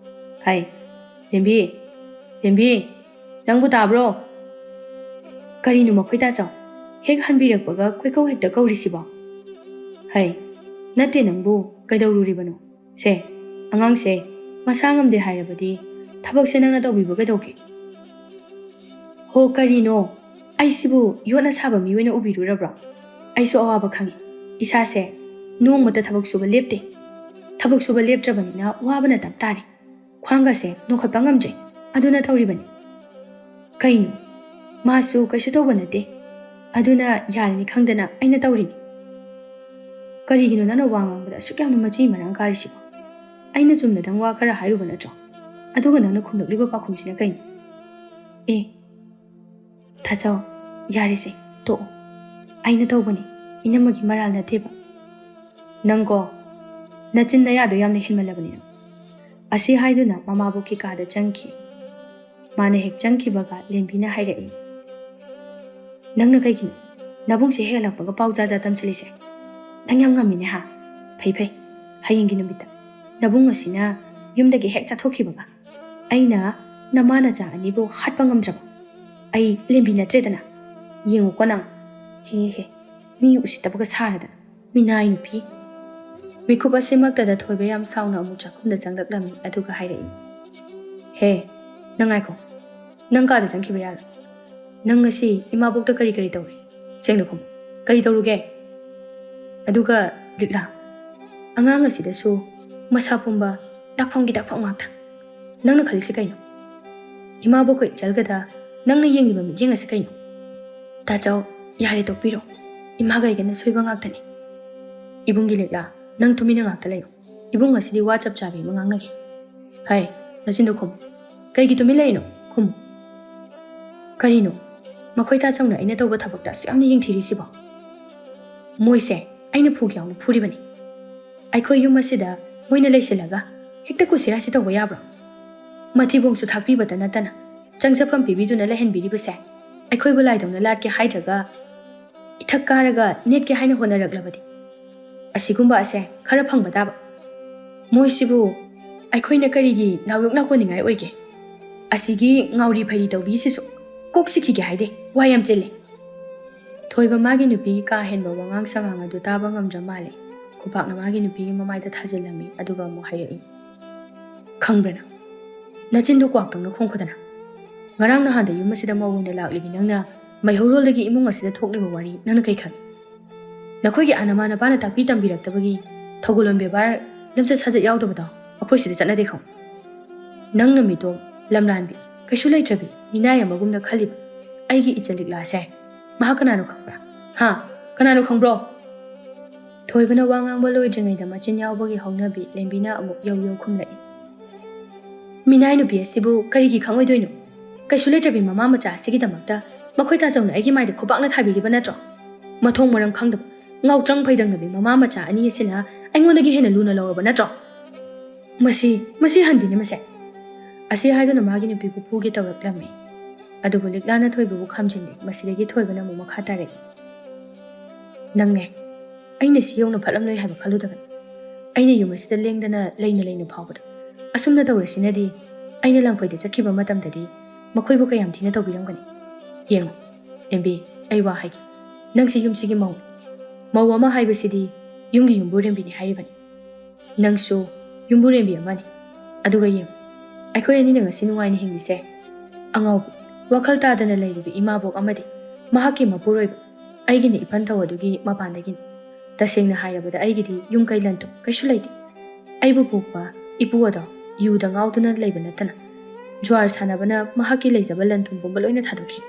ꯍꯩ, ꯂꯦꯝꯕꯤ, ꯂꯦꯝꯕꯤ, ꯅꯪꯕꯨ ꯇꯥꯕ꯭ꯔꯣ? ꯀꯔꯤꯅꯣ ꯃꯈꯣꯏ ꯇꯥꯆꯧ? ꯍꯦꯛ ꯍꯟꯕꯤꯔꯛꯄꯒ ꯀꯣꯏꯀꯧ ꯍꯦꯛꯇ ꯀꯧꯔꯤꯁꯤꯕꯣ? ꯍꯩ, ꯅꯠꯇꯦ ꯅꯪꯕꯨ ꯀꯩꯗꯧꯔꯨꯔꯤꯕꯅꯣ? ꯁꯦ, ꯑꯉꯥꯡꯁꯦ ꯃꯁꯥ ꯉꯝꯗꯦ ꯍꯥꯏꯔꯕꯗꯤ ꯊꯕꯛꯁꯦ ꯅꯪꯅ ꯇꯧꯕꯤꯕ ꯀꯩꯗꯧꯒꯦ? ꯍꯣ, ꯀꯔꯤꯅꯣ? ꯑꯩꯁꯤꯕꯨ ꯌꯣꯠꯅ ꯁꯥꯕ ꯃꯤ ꯑꯣꯏꯅ ꯎꯕꯤꯔꯨꯔꯕ꯭ꯔꯣ? ꯑꯩꯁꯨ ꯑꯋꯥꯕ ꯈꯪꯉꯤ꯫ ꯏꯁꯥꯁꯦ ꯅꯣꯡꯃꯇ ꯊꯕꯛ ꯁꯨꯕ ꯂꯦꯞꯇꯦ꯫ ꯊꯕꯛ ꯁꯨꯕ ꯂꯦꯞꯇ꯭ꯔꯕꯅꯤꯅ ꯋꯥꯕꯅ ꯇꯞ ꯇꯥꯔꯦ꯫ ꯈ꯭ꯋꯥꯡꯒꯁꯦ ꯅꯣꯈꯠꯄ ꯉꯝꯗ꯭ꯔꯦ꯫ ꯑꯗꯨꯅ ꯇꯧꯔꯤꯕꯅꯤ꯫ ꯀꯩꯅꯣ? ꯃꯥꯁꯨ ꯀꯩꯁꯨ ꯇꯧꯕ ꯅꯠꯇꯦ꯫ ꯑꯗꯨꯅ ꯌꯥꯔꯅꯤ ꯈꯪꯗꯅ ꯑꯩꯅ ꯇꯧꯔꯤꯅꯤ꯫ ꯀꯔꯤꯒꯤꯅꯣ ꯅꯪꯅ ꯋꯥ ꯉꯥꯡꯕꯗ ꯑꯁꯨꯛ ꯌꯥꯝꯅ ꯃꯆꯤ ꯃꯔꯥꯡ ꯀꯥꯔꯤꯁꯤꯕꯣ? ꯑꯩꯅ ꯆꯨꯝꯅꯗꯪ ꯋꯥ ꯈꯔ ꯍꯥꯏꯔꯨꯕ ꯅꯠꯇ꯭ꯔꯣ? ꯑꯗꯨꯒ ꯅꯪꯅ ꯈꯨꯝꯂꯛꯂꯤꯕ ꯄꯥꯎꯈꯨꯝꯁꯤꯅ ꯀꯩꯅꯣ? ꯑꯦ, ꯊꯥꯖꯧ, ꯌꯥꯔꯦꯁꯦ, ꯇꯣꯛꯑꯣ꯫ ꯑꯩꯅ ꯇꯧꯕꯅꯤ, ꯏꯅꯝꯃꯒꯤ ꯃꯔꯥꯜ ꯅꯠꯇꯦꯕ꯫ ꯅꯪꯀꯣ, ꯅꯆꯤꯟ ꯅꯌꯥꯗꯣ ꯌꯥꯝꯅ ꯍꯦꯟꯃꯜꯂꯕꯅꯤ ꯅꯪ꯫ ꯑꯁꯤ ꯍꯥꯏꯗꯨꯅ ꯃꯃꯥꯕꯣꯛꯀꯤ ꯀꯥꯗ ꯆꯪꯈꯤ꯫ ꯃꯥꯅ ꯍꯦꯛ ꯆꯪꯈꯤꯕꯒ ꯂꯦꯝꯕꯤꯅ ꯍꯥꯏꯔꯛꯏ, "ꯅꯪꯅ ꯀꯩꯒꯤꯅꯣ ꯅꯕꯨꯡꯁꯦ ꯍꯦꯛ ꯍꯜꯂꯛꯄꯒ ꯄꯥꯎ ꯖꯥꯠ ꯖꯥꯠ ꯇꯝꯁꯤꯜꯂꯤꯁꯦ? ꯅꯪ ꯌꯥꯝ ꯉꯝꯃꯤꯅꯦ ꯍꯥ? ꯐꯩ ꯐꯩ, ꯍꯌꯦꯡꯒꯤ ꯅꯨꯃꯤꯠꯇ ꯅꯕꯨꯡ ꯑꯁꯤꯅ ꯌꯨꯝꯗꯒꯤ ꯍꯦꯛ ꯆꯠꯊꯣꯛꯈꯤꯕꯒ ꯑꯩꯅ ꯅꯃꯥ ꯅꯆꯥ ꯑꯅꯤꯕꯨ ꯍꯥꯠꯄ ꯉꯝꯗ꯭ꯔꯕ? ꯑꯩ ꯂꯦꯝꯕꯤ ꯅꯠꯇ꯭ꯔꯦꯗꯅ꯫ ꯌꯦꯡꯉꯨꯀꯣ ꯅꯪ꯫ ꯍꯦ ꯍꯦ, ꯃꯤ ꯎꯁꯤꯠꯇꯕꯒ ꯁꯥꯔꯗꯅ꯫ ꯃꯤꯅꯥꯏ ꯅꯨꯄꯤ!" ꯃꯤꯀꯨꯞ ꯑꯁꯤꯃꯛꯇꯗ ꯊꯣꯏꯕ ꯌꯥꯝ ꯁꯥꯎꯅ ꯑꯃꯨꯛ ꯆꯥꯛꯈꯨꯝꯗ ꯆꯪꯂꯛꯂꯝꯃꯤ, ꯑꯗꯨꯒ ꯍꯥꯏꯔꯛꯏ, "ꯍꯦ, ꯅꯪ ꯉꯥꯏꯈꯣ꯫ ꯅꯪ ꯀꯥꯗ ꯆꯪꯈꯤꯕ ꯌꯥꯔꯣꯏ꯫ ꯅꯪ ꯉꯁꯤ ꯏꯃꯥꯕꯣꯛꯇ ꯀꯔꯤ ꯀꯔꯤ ꯇꯧꯏ? ꯁꯦꯡꯅ ꯈꯨꯝꯃꯨ꯫ ꯀꯔꯤ ꯇꯧꯔꯨꯒꯦ? ꯑꯗꯨꯒ ꯂꯤꯛꯂꯥ, ꯑꯉꯥꯡ ꯑꯁꯤꯗꯁꯨ ꯃꯁꯥ ꯄꯨꯝꯕ ꯗꯥꯛꯐꯝꯒꯤ ꯗꯥꯛꯐꯝ ꯉꯥꯛꯇ꯫ ꯅꯪꯅ ꯈꯜꯂꯤꯁꯤ ꯀꯩꯅꯣ? ꯏꯃꯥꯕꯣꯛꯀ ꯏꯆꯜꯒꯗ ꯅꯪꯅ ꯌꯦꯡꯂꯤꯕ ꯃꯤꯠꯌꯦꯡ ꯑꯁꯤ ꯀꯩꯅꯣ? ꯇꯥꯆꯧ, ꯌꯥꯔꯦ ꯇꯣꯛꯄꯤꯔꯣ꯫ ꯏꯃꯥꯒ ꯑꯩꯒꯅ ꯁꯣꯏꯕ ꯉꯥꯛꯇꯅꯤ꯫ ꯏꯕꯨꯡꯒꯤ ꯂꯤꯛꯂꯥ, ꯅꯪ ꯇꯨꯃꯤꯟꯅ ꯉꯥꯛꯇ ꯂꯩꯌꯨ꯫ ꯏꯕꯨꯡ ꯉꯁꯤꯗꯤ ꯋꯥ ꯆꯞ ꯆꯥꯕꯤ ꯑꯃ ꯉꯥꯡꯅꯒꯦ꯫ ꯍꯩ, ꯅꯆꯤꯟꯗꯣ ꯈꯨꯝꯃꯨ꯫ ꯀꯩꯒꯤ ꯇꯨꯃꯤꯟ ꯂꯩꯔꯤꯅꯣ? ꯈꯨꯝꯃꯨ꯫ ꯀꯔꯤꯅꯣ? ꯃꯈꯣꯏ ꯇꯥꯆꯧꯅ ꯑꯩꯅ ꯇꯧꯕ ꯊꯕꯛꯇ ꯑꯁꯨꯛ ꯌꯥꯝꯅ ꯌꯦꯡꯊꯤꯔꯤꯁꯤꯕꯣ? ꯃꯣꯏꯁꯦ ꯑꯩꯅ ꯐꯨꯒꯦ ꯌꯥꯎꯅ ꯐꯨꯔꯤꯕꯅꯤ꯫ ꯑꯩꯈꯣꯏ ꯌꯨꯝ ꯑꯁꯤꯗ ꯃꯣꯏꯅ ꯂꯩꯁꯤꯜꯂꯒ ꯍꯦꯛꯇ ꯀꯨꯁꯤꯔꯥꯁꯤ ꯇꯧꯕ ꯌꯥꯕ꯭ꯔꯣ? ꯃꯊꯤꯕꯣꯡꯁꯨ ꯊꯥꯛꯄꯤꯕꯇ ꯅꯠꯇꯅ ꯆꯪꯖꯐꯝ ꯄꯤꯕꯤꯗꯨꯅ ꯂꯩꯍꯟꯕꯤꯔꯤꯕꯁꯦ ꯑꯩꯈꯣꯏꯕꯨ ꯂꯥꯏꯗꯧꯅ ꯂꯥꯠꯀꯦ ꯍꯥꯏꯗ꯭ꯔꯒ ꯏꯊꯛ ꯀꯥꯔꯒ ꯅꯦꯠꯀꯦ ꯍꯥꯏꯅ ꯍꯣꯠꯅꯔꯛꯂꯕꯗꯤ ꯑꯁꯤꯒꯨꯝꯕ ꯑꯁꯦ ꯈꯔ ꯐꯪꯕ ꯇꯥꯕ꯫ ꯃꯣꯏꯁꯤꯕꯨ ꯑꯩꯈꯣꯏꯅ ꯀꯔꯤꯒꯤ ꯅꯥꯎꯌꯣꯛ ꯅꯥꯀꯣꯟꯅꯤꯡꯉꯥꯏ ꯑꯣꯏꯒꯦ? ꯑꯁꯤꯒꯤ ꯉꯥꯎꯔꯤ ꯐꯩꯔꯤ ꯇꯧꯕꯤꯁꯤꯁꯨ ꯀꯣꯛ ꯁꯤꯈꯤꯒꯦ ꯍꯥꯏꯗꯦ, ꯋꯥ ꯌꯥꯝ ꯆꯤꯜꯂꯦ꯫ ꯊꯣꯏꯕ ꯃꯥꯒꯤ ꯅꯨꯄꯤꯒꯤ ꯀꯥ ꯍꯦꯟꯕ ꯋꯥꯉꯥꯡ ꯁꯉꯥꯡ ꯑꯗꯨ ꯇꯥꯕ ꯉꯝꯗ꯭ꯔ ꯃꯥꯜꯂꯦ꯫ ꯈꯨꯄꯥꯛꯅ ꯃꯥꯒꯤ ꯅꯨꯄꯤꯒꯤ ꯃꯃꯥꯏꯗ ꯊꯥꯖꯤꯜꯂꯝꯃꯤ, ꯑꯗꯨꯒ ꯑꯃꯨꯛ ꯍꯥꯏꯔꯛꯏ, "ꯈꯪꯕ꯭ꯔꯥ ꯅꯪ? ꯅꯆꯤꯟꯗꯨ ꯀ꯭ꯋꯥꯛꯇꯧꯅ ꯈꯣꯡꯈꯣꯗꯅ꯫ ꯉꯔꯥꯡ ꯅꯍꯥꯟꯗ ꯌꯨꯝ ꯑꯁꯤꯗ ꯃꯧ ꯑꯣꯏꯅ ꯂꯥꯛꯂꯤꯕꯤ ꯅꯪꯅ ꯃꯩꯍꯧꯔꯣꯜꯗꯒꯤ ꯏꯃꯨꯡ ꯑꯁꯤꯗ ꯊꯣꯛꯂꯤꯕ ꯋꯥꯔꯤ ꯅꯪꯅ ꯀꯩ ꯈꯪꯏ? ꯅꯈꯣꯏꯒꯤ ꯑꯥ ꯅꯃꯥ ꯅꯄꯥꯅ ꯇꯥꯛꯄꯤ ꯇꯝꯕꯤꯔꯛꯇꯕꯒꯤ ꯊꯧꯒꯜꯂꯣꯟ ꯕꯦꯕꯥꯔ, ꯂꯝꯆꯠ ꯁꯥꯖꯠ ꯌꯥꯎꯗꯕꯗꯣ ꯑꯩꯈꯣꯏ ꯁꯤꯗ ꯆꯠꯅꯗꯦ ꯈꯪ꯫ ꯅꯪꯅ ꯃꯤꯇꯣꯝ, ꯂꯝꯂꯥꯟꯕꯤ, ꯀꯩꯁꯨ ꯂꯩꯇ꯭ꯔꯕꯤ, ꯃꯤꯅꯥꯏ ꯑꯃꯒꯨꯝꯅ ꯈꯜꯂꯤꯕ ꯑꯩꯒꯤ ꯏꯆꯜ ꯂꯤꯛꯂꯥꯁꯦ ꯃꯍꯥꯛ ꯀꯅꯥꯅꯣ ꯈꯪꯕ꯭ꯔꯥ? ꯍꯥ? ꯀꯅꯥꯅꯣ ꯈꯪꯕ꯭ꯔꯣ? ꯊꯣꯏꯕꯅ ꯋꯥ ꯉꯥꯡꯕ ꯂꯣꯏꯗ꯭ꯔꯤꯉꯩꯗ ꯃꯆꯤꯟ ꯌꯥꯎꯕꯒꯤ ꯍꯧꯅꯕꯤ ꯂꯦꯝꯕꯤꯅ ꯑꯃꯨꯛ ꯌꯧ ꯌꯧ ꯈꯨꯝꯂꯛꯏ꯫ ꯃꯤꯅꯥꯏ ꯅꯨꯄꯤ ꯑꯁꯤꯕꯨ ꯀꯔꯤꯒꯤ ꯈꯪꯉꯣꯏꯗꯣꯏꯅꯣ? ꯀꯩꯁꯨ ꯂꯩꯇ꯭ꯔꯕꯤ ꯃꯃꯥ ꯃꯆꯥ ꯑꯁꯤꯒꯤꯗꯃꯛꯇ ꯃꯈꯣꯏ ꯇꯥꯆꯧꯅ ꯑꯩꯒꯤ ꯃꯥꯏꯗ ꯈꯨꯕꯥꯛꯅ ꯊꯥꯕꯤꯔꯤꯕ ꯅꯠꯇ꯭ꯔꯣ? ꯃꯊꯣꯡ ꯃꯔꯝ ꯈꯪꯗꯕ, ꯉꯥꯎꯇ꯭ꯔꯪ ꯐꯩꯗꯪꯅꯕꯤ ꯃꯃꯥ ꯃꯆꯥ ꯑꯅꯤ ꯑꯁꯤꯅ ꯑꯩꯉꯣꯟꯗꯒꯤ ꯍꯦꯟꯅ ꯂꯨꯅ ꯂꯧꯔꯕ ꯅꯠꯇ꯭ꯔꯣ? ꯃꯁꯤ, ꯃꯁꯤ ꯍꯟꯗꯤꯅꯦ ꯃꯁꯦ꯫ ꯑꯁꯤ ꯍꯥꯏꯗꯨꯅ ꯃꯥꯒꯤ ꯅꯨꯄꯤꯕꯨ ꯐꯨꯒꯦ ꯇꯧꯔꯛꯂꯝꯃꯤ꯫ ꯑꯗꯨꯕꯨ ꯂꯤꯛꯂꯥꯅ ꯊꯣꯏꯕꯕꯨ ꯈꯥꯝꯖꯤꯜꯂꯤ꯫ ꯃꯁꯤꯗꯒꯤ ꯊꯣꯏꯕꯅ ꯑꯃꯨꯛ ꯃꯈꯥ ꯇꯥꯔꯛꯏ꯫ ꯅꯪꯅꯦ, ꯑꯩꯅ ꯁꯤ ꯌꯧꯅ ꯐꯠꯂꯝꯂꯣꯏ ꯍꯥꯏꯕ ꯈꯜꯂꯨꯗꯕꯅꯤ꯫ ꯑꯩꯅ ꯌꯨꯝ ꯑꯁꯤꯗ ꯂꯦꯡꯗꯅ ꯂꯩꯅ ꯂꯩꯅ ꯐꯥꯎꯕꯗ ꯑꯁꯨꯝꯅ ꯇꯧꯔꯁꯤꯅꯗꯤ ꯑꯩꯅ ꯂꯝꯐꯣꯏꯗ ꯆꯠꯈꯤꯕ ꯃꯇꯝꯗꯗꯤ ꯃꯈꯣꯏꯕꯨ ꯀꯌꯥꯝ ꯊꯤꯅ ꯇꯧꯕꯤꯔꯝꯒꯅꯤ꯫ ꯌꯦꯡꯉꯨ, ꯑꯦꯝꯕꯤ, ꯑꯩ ꯋꯥ ꯍꯥꯏꯒꯦ꯫ ꯅꯪꯁꯤ ꯌꯨꯝꯁꯤꯒꯤ ꯃꯧꯅꯤ꯫ ꯃꯧ ꯑꯃ ꯍꯥꯏꯕꯁꯤꯗꯤ ꯌꯨꯝꯒꯤ ꯌꯨꯝꯕꯨꯔꯦꯝꯕꯤꯅꯤ ꯍꯥꯏꯔꯤꯕꯅꯤ꯫ ꯅꯪꯁꯨ ꯌꯨꯝꯕꯨꯔꯦꯝꯕꯤ ꯑꯃꯅꯤ꯫ ꯑꯗꯨꯒ ꯌꯦꯡꯉꯨ, ꯑꯩꯈꯣꯏ ꯑꯅꯤꯅ ꯉꯁꯤ ꯅꯨꯡꯉꯥꯏꯅ ꯍꯤꯡꯂꯤꯁꯦ꯫ ꯑꯉꯥꯎꯕꯤ, ꯋꯥꯈꯜ ꯇꯥꯗꯅ ꯂꯩꯔꯤꯕ ꯏꯃꯥꯕꯣꯛ ꯑꯃꯗꯤ ꯃꯍꯥꯛꯀꯤ ꯃꯄꯨꯔꯣꯏꯕ ꯑꯩꯒꯤꯅ ꯏꯄꯟ ꯊꯧ ꯑꯗꯨꯒꯤ ꯃꯄꯥꯟꯗꯒꯤꯅꯤ꯫ ꯇꯁꯦꯡꯅ ꯍꯥꯏꯔꯕꯗ ꯑꯩꯒꯤꯗꯤ ꯌꯨꯝ ꯀꯩ ꯂꯟ ꯊꯨꯝ ꯀꯩꯁꯨ ꯂꯩꯇꯦ꯫ ꯑꯩꯕꯨ ꯄꯣꯛꯄ ꯏꯄꯨ ꯑꯗꯣ ꯌꯨꯗ ꯉꯥꯎꯗꯨꯅ ꯂꯩꯕ ꯅꯠꯇꯅ ꯖ꯭ꯋꯥꯔ ꯁꯥꯟꯅꯕꯅ ꯃꯍꯥꯛꯀꯤ ꯂꯩꯖꯕ ꯂꯟ ꯊꯨꯝ ꯄꯨꯝꯕ ꯂꯣꯏꯅ ꯊꯥꯗꯣꯛꯈꯤ꯫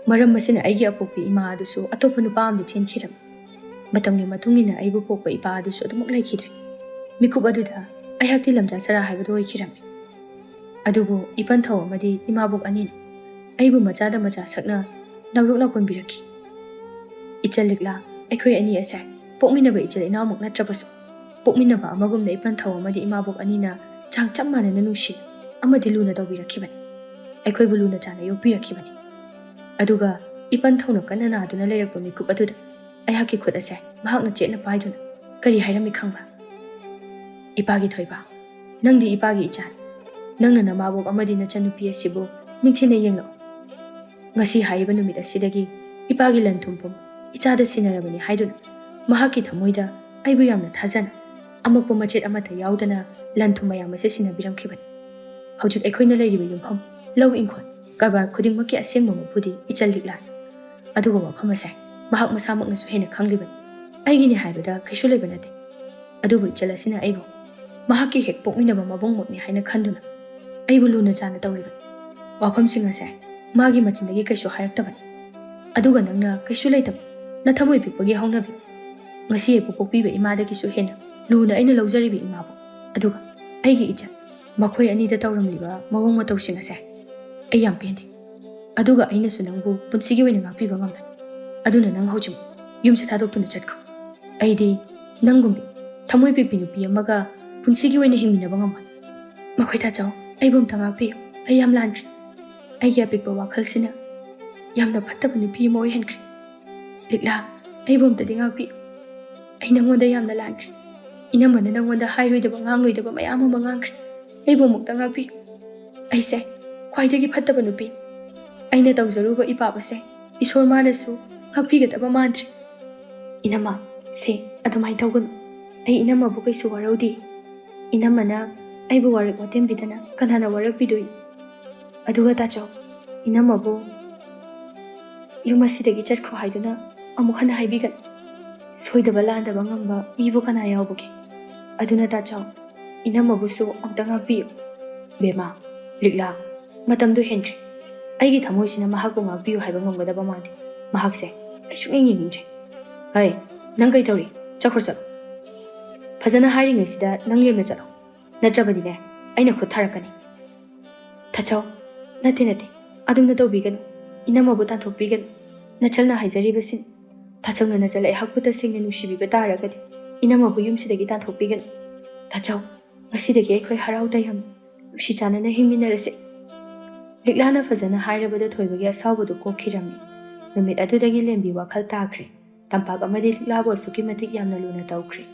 ꯃꯔꯝ ꯑꯁꯤꯅ ꯑꯩꯒꯤ ꯑꯄꯣꯛꯄꯤ ꯏꯃꯥ ꯑꯗꯨꯁꯨ ꯑꯇꯣꯞꯄ ꯅꯨꯄꯥ ꯑꯃꯗ ꯆꯦꯟꯈꯤꯔꯝꯃꯤ꯫ ꯃꯇꯝꯒꯤ ꯃꯇꯨꯡ ꯏꯟꯅ ꯑꯩꯕꯨ ꯄꯣꯛꯄ ꯏꯄꯥ ꯑꯗꯨꯁꯨ ꯑꯗꯨꯃꯛ ꯂꯩꯈꯤꯗ꯭ꯔꯦ꯫ ꯃꯤꯀꯨꯞ ꯑꯗꯨꯗ ꯑꯩꯍꯥꯛꯇꯤ ꯂꯝꯖꯥ ꯆꯔꯥ ꯍꯥꯏꯕꯗꯨ ꯑꯣꯏꯈꯤꯔꯝꯃꯤ꯫ ꯑꯗꯨꯕꯨ ꯏꯄꯟ ꯊꯧ ꯑꯃꯗꯤ ꯏꯃꯥꯕꯣꯛ ꯑꯅꯤꯅ ꯑꯩꯕꯨ ꯃꯆꯥꯗ ꯃꯆꯥ ꯁꯛꯅ ꯂꯥꯎꯌꯣꯛ ꯂꯥꯎꯀꯣꯟꯕꯤꯔꯛꯈꯤ꯫ ꯏꯆꯜ ꯂꯤꯛꯂꯥ, ꯑꯩꯈꯣꯏ ꯑꯅꯤ ꯑꯁꯦ ꯄꯣꯛꯃꯤꯟꯅꯕ ꯏꯆꯤꯜ ꯏꯅꯥꯎꯃꯛ ꯅꯠꯇ꯭ꯔꯕꯁꯨ ꯄꯣꯛꯃꯤꯟꯅꯕ ꯑꯃꯒꯨꯝꯅ ꯏꯄꯟ ꯊꯧ ꯑꯃꯗꯤ ꯏꯃꯥꯕꯣꯛ ꯑꯅꯤꯅ ꯆꯥꯡ ꯆꯞ ꯃꯥꯟꯅꯅ ꯅꯨꯡꯁꯤ ꯑꯃꯗꯤ ꯂꯨꯅ ꯇꯧꯕꯤꯔꯛꯈꯤꯕꯅꯤ꯫ ꯑꯩꯈꯣꯏꯕꯨ ꯂꯨꯅ ꯆꯥꯟꯅ ꯌꯣꯛꯄꯤꯔꯛꯈꯤꯕꯅꯤ꯫ ꯑꯗꯨꯒ ꯏꯄꯟ ꯊꯧꯅ ꯀꯟꯅ ꯅꯥꯗꯨꯅ ꯂꯩꯔꯛꯄ ꯃꯤꯀꯨꯞ ꯑꯗꯨꯗ ꯑꯩꯍꯥꯛꯀꯤ ꯈꯨꯠ ꯑꯁꯦ ꯃꯍꯥꯛꯅ ꯆꯦꯠꯅ ꯄꯥꯏꯗꯨꯅ ꯀꯔꯤ ꯍꯥꯏꯔꯝꯃꯤ ꯈꯪꯕ꯭ꯔꯥ? "ꯏꯄꯥꯒꯤ ꯊꯣꯏꯕ, ꯅꯪꯗꯤ ꯏꯄꯥꯒꯤ ꯏꯆꯥꯅꯤ꯫ ꯅꯪꯅ ꯅꯃꯥꯕꯣꯛ ꯑꯃꯗꯤ ꯅꯆꯟꯅꯨꯄꯤ ꯑꯁꯤꯕꯨ ꯅꯤꯡꯊꯤꯅ ꯌꯦꯡꯂꯛꯎ꯫ ꯉꯁꯤ ꯍꯥꯏꯔꯤꯕ ꯅꯨꯃꯤꯠ ꯑꯁꯤꯗꯒꯤ ꯏꯄꯥꯒꯤ ꯂꯟ ꯊꯨꯝ ꯄꯨꯝ ꯏꯆꯥꯗ ꯁꯤꯟꯅꯔꯕꯅꯤ" ꯍꯥꯏꯗꯨꯅ ꯃꯍꯥꯛꯀꯤ ꯊꯃꯣꯏꯗ ꯑꯩꯕꯨ ꯌꯥꯝꯅ ꯊꯥꯖꯅ ꯑꯃꯛꯄ ꯃꯆꯦꯠ ꯑꯃꯠꯇ ꯌꯥꯎꯗꯅ ꯂꯟ ꯊꯨꯝ ꯃꯌꯥꯝ ꯑꯁꯤ ꯁꯤꯟꯅꯕꯤꯔꯝꯈꯤꯕꯅꯤ꯫ ꯍꯧꯖꯤꯛ ꯑꯩꯈꯣꯏꯅ ꯂꯩꯔꯤꯕ ꯌꯨꯝꯐꯝ, ꯂꯧ ꯏꯪꯈꯣꯜ, ꯀꯔꯕꯥꯔ ꯈꯨꯗꯤꯡꯃꯛꯀꯤ ꯑꯁꯦꯡꯕ ꯃꯄꯨꯗꯤ ꯏꯆꯜ ꯂꯤꯛꯂꯥꯅꯤ꯫ ꯑꯗꯨꯒ ꯋꯥꯐꯝ ꯑꯁꯦ ꯃꯍꯥꯛ ꯃꯁꯥꯃꯛꯅꯁꯨ ꯍꯦꯟꯅ ꯈꯪꯂꯤꯕꯅꯤ꯫ ꯑꯩꯒꯤꯅꯤ ꯍꯥꯏꯕꯗ ꯀꯩꯁꯨ ꯂꯩꯕ ꯅꯠꯇꯦ꯫ ꯑꯗꯨꯕꯨ ꯏꯆꯜ ꯑꯁꯤꯅ ꯑꯩꯕꯨ ꯃꯍꯥꯛꯀꯤ ꯍꯦꯛ ꯄꯣꯛꯃꯤꯟꯅꯕ ꯃꯕꯨꯡꯃꯛꯅꯤ ꯍꯥꯏꯅ ꯈꯟꯗꯨꯅ ꯑꯩꯕꯨ ꯂꯨꯅ ꯆꯥꯟꯅ ꯇꯧꯔꯤꯕꯅꯤ꯫ ꯋꯥꯐꯝꯁꯤꯡ ꯑꯁꯦ ꯃꯥꯒꯤ ꯃꯆꯤꯟꯗꯒꯤ ꯀꯩꯁꯨ ꯍꯥꯏꯔꯛꯇꯕꯅꯤ꯫ ꯑꯗꯨꯒ ꯅꯪꯅ ꯀꯩꯁꯨ ꯂꯩꯇꯕ ꯅꯊꯃꯣꯏ ꯄꯤꯛꯄꯒꯤ ꯍꯧꯅꯕꯤ, ꯉꯁꯤ ꯑꯩꯕꯨ ꯄꯣꯛꯄꯤꯕ ꯏꯃꯥꯗꯒꯤꯁꯨ ꯍꯦꯟꯅ ꯂꯨꯅ ꯑꯩꯅ ꯂꯧꯖꯔꯤꯕ ꯏꯃꯥꯕꯨ, ꯑꯗꯨꯒ ꯑꯩꯒꯤ ꯏꯆꯟ, ꯃꯈꯣꯏ ꯑꯅꯤꯗ ꯇꯧꯔꯝꯂꯤꯕ ꯃꯑꯣꯡ ꯃꯇꯧꯁꯤꯡ ꯑꯁꯦ ꯑꯩ ꯌꯥꯝ ꯄꯦꯟꯗꯦ꯫ ꯑꯗꯨꯒ ꯑꯩꯅꯁꯨ ꯅꯪꯕꯨ ꯄꯨꯟꯁꯤꯒꯤ ꯑꯣꯏꯅ ꯉꯥꯛꯄꯤꯕ ꯉꯝꯂꯣꯏ꯫ ꯑꯗꯨꯅ ꯅꯪ ꯍꯧꯖꯤꯛ ꯌꯨꯝꯁꯦ ꯊꯥꯗꯣꯛꯇꯨꯅ ꯆꯠꯈ꯭ꯔꯣ꯫ ꯑꯩꯗꯤ ꯅꯪꯒꯨꯝꯕꯤ ꯊꯃꯣꯏ ꯄꯤꯛꯄꯤ ꯅꯨꯄꯤ ꯑꯃꯒ ꯄꯨꯟꯁꯤꯒꯤ ꯑꯣꯏꯅ ꯍꯤꯡꯃꯤꯟꯅꯕ ꯉꯝꯃꯣꯏ꯫ ꯃꯈꯣꯏ ꯇꯥꯆꯧ, ꯑꯩꯕꯨ ꯑꯝꯇ ꯉꯥꯛꯄꯤꯌꯨ꯫ ꯑꯩ ꯌꯥꯝ ꯂꯥꯟꯈ꯭ꯔꯦ꯫ ꯑꯩꯒꯤ ꯑꯄꯤꯛꯄ ꯋꯥꯈꯜꯁꯤꯅ ꯌꯥꯝꯅ ꯐꯠꯇꯕ ꯅꯨꯄꯤ ꯑꯃ ꯑꯣꯏꯍꯟꯈ꯭ꯔꯦ꯫ ꯂꯤꯛꯂꯥ, ꯑꯩꯕꯨ ꯑꯝꯇꯗꯤ ꯉꯥꯛꯄꯤꯌꯨ꯫ ꯑꯩ ꯅꯪꯉꯣꯟꯗ ꯌꯥꯝꯅ ꯂꯥꯟꯈ꯭ꯔꯦ꯫ ꯏꯅꯝꯃꯅ ꯅꯪꯉꯣꯟꯗ ꯍꯥꯏꯔꯣꯏꯗꯕ, ꯉꯥꯡꯂꯣꯏꯗꯕ ꯃꯌꯥꯝ ꯑꯃ ꯉꯥꯡꯈ꯭ꯔꯦ꯫ ꯑꯩꯕꯨ ꯑꯃꯨꯛꯇ ꯉꯥꯛꯄꯤꯌꯨ꯫ ꯑꯩꯁꯦ ꯈ꯭ꯋꯥꯏꯗꯒꯤ ꯐꯠꯇꯕ ꯅꯨꯄꯤ꯫ ꯑꯩꯅ ꯇꯧꯖꯔꯨꯕ ꯏꯄꯥꯞ ꯑꯁꯦ ꯏꯁꯣꯔ ꯃꯥꯅꯁꯨ ꯉꯥꯛꯄꯤꯒꯗꯕ ꯃꯥꯟꯗ꯭ꯔꯦ꯫ ꯏꯅꯝꯃ, ꯁꯦ, ꯑꯗꯨꯃꯥꯏꯅ ꯇꯧꯒꯅꯨ꯫ ꯑꯩ ꯏꯅꯝꯃꯕꯨ ꯀꯩꯁꯨ ꯋꯥꯔꯧꯗꯦ꯫ ꯏꯅꯝꯃꯅ ꯑꯩꯕꯨ ꯋꯥꯔꯛ ꯋꯥꯇꯦꯝꯕꯤꯗꯅ ꯀꯅꯥꯅ ꯋꯥꯔꯛꯄꯤꯗꯣꯏꯅꯣ? ꯑꯗꯨꯒ ꯇꯥꯆꯧ, ꯏꯅꯝꯃꯕꯨ ꯌꯨꯝ ꯑꯁꯤꯗꯒꯤ ꯆꯠꯈ꯭ꯔꯣ ꯍꯥꯏꯗꯨꯅ ꯑꯃꯨꯛ ꯍꯟꯅ ꯍꯥꯏꯕꯤꯒꯅꯨ꯫ ꯁꯣꯏꯗꯕ ꯂꯥꯟꯗꯕ ꯉꯝꯕ ꯃꯤꯕꯨ ꯀꯅꯥ ꯌꯥꯎꯕꯒꯦ? ꯑꯗꯨꯅ ꯇꯥꯆꯧ, ꯏꯅꯝꯃꯕꯨꯁꯨ ꯑꯝꯇ ꯉꯥꯛꯄꯤꯌꯨ꯫ ꯕꯦꯝꯃ, ꯂꯤꯛꯂꯥ, ꯃꯇꯝꯗꯨ ꯍꯦꯟꯈ꯭ꯔꯦ꯫ ꯑꯩꯒꯤ ꯊꯃꯣꯏꯁꯤꯅ ꯃꯍꯥꯛꯄꯨ ꯉꯥꯛꯄꯤꯌꯨ ꯍꯥꯏꯕ ꯉꯝꯒꯗꯕ ꯃꯥꯟꯗꯦ꯫ ꯃꯍꯥꯛꯁꯦ ꯑꯩ ꯁꯨꯡꯌꯦꯡ ꯌꯦꯡꯅꯤꯡꯗ꯭ꯔꯦ꯫ ꯍꯩ, ꯅꯪ ꯀꯩ ꯇꯧꯔꯤ? ꯆꯠꯈ꯭ꯔꯣ, ꯆꯠꯂꯣ꯫ ꯐꯖꯅ ꯍꯥꯏꯔꯤꯉꯩꯁꯤꯗ ꯅꯪ ꯂꯦꯝꯅ ꯆꯠꯂꯣ꯫ ꯅꯠꯇ꯭ꯔꯕꯗꯤꯅꯦ, ꯑꯩꯅ ꯈꯨꯠ ꯊꯥꯔꯛꯀꯅꯤ꯫ ꯇꯥꯆꯧ, ꯅꯠꯇꯦ, ꯅꯠꯇꯦ, ꯑꯗꯨꯝꯅ ꯇꯧꯕꯤꯒꯅꯨ꯫ ꯏꯅꯝꯃꯕꯨ ꯇꯥꯟꯊꯣꯛꯄꯤꯒꯅꯨ꯫ ꯅꯆꯜꯅ ꯍꯥꯏꯖꯔꯤꯕꯁꯤꯅꯤ꯫ ꯇꯥꯆꯧꯅ ꯅꯆꯜ ꯑꯩꯍꯥꯛꯄꯨ ꯇꯁꯦꯡꯅ ꯅꯨꯡꯁꯤꯕꯤꯕ ꯇꯥꯔꯒꯗꯤ ꯏꯅꯝꯃꯕꯨ ꯌꯨꯝꯁꯤꯗꯒꯤ ꯇꯥꯟꯊꯣꯛꯄꯤꯒꯅꯨ꯫ ꯇꯥꯆꯧ, ꯉꯁꯤꯗꯒꯤ ꯑꯩꯈꯣꯏ ꯍꯔꯥꯎ ꯇꯌꯥꯝꯅ ꯅꯨꯡꯁꯤ ꯆꯥꯟꯅꯅ ꯍꯤꯡꯃꯤꯟꯅꯔꯁꯤ꯫ ꯂꯤꯛꯂꯥꯅ ꯐꯖꯅ ꯍꯥꯏꯔꯕꯗ ꯊꯣꯏꯕꯒꯤ ꯑꯁꯥꯎꯕꯗꯨ ꯀꯣꯛꯈꯤꯔꯝꯃꯤ꯫ ꯅꯨꯃꯤꯠ ꯑꯗꯨꯗꯒꯤ ꯂꯦꯝꯕꯤ ꯋꯥꯈꯜ ꯇꯥꯈ꯭ꯔꯦ꯫ ꯇꯝꯄꯥꯛ ꯑꯃꯗꯤ ꯂꯤꯛꯂꯥꯕꯨ ꯑꯁꯨꯛꯀꯤ ꯃꯇꯤꯛ ꯌꯥꯝꯅ ꯂꯨꯅ ꯇꯧꯈ꯭ꯔꯦ꯫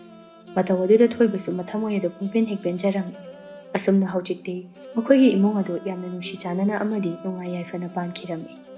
ꯃꯇꯧ ꯑꯗꯨꯗ ꯊꯣꯏꯕꯁꯨ ꯃꯊꯃꯣꯏ ꯑꯗꯨ ꯄꯨꯡꯄꯦꯟ ꯍꯦꯛ ꯄꯦꯟꯖꯔꯝꯃꯤ꯫ ꯑꯁꯨꯝꯅ ꯍꯧꯖꯤꯛꯇꯤ ꯃꯈꯣꯏꯒꯤ ꯏꯃꯨꯡ ꯑꯗꯨ ꯌꯥꯝꯅ ꯅꯨꯡꯁꯤ ꯆꯥꯟꯅꯅ ꯑꯃꯗꯤ ꯅꯨꯡꯉꯥꯏ ꯌꯥꯏꯐꯅ ꯄꯥꯟꯈꯤꯔꯝꯃꯤ꯫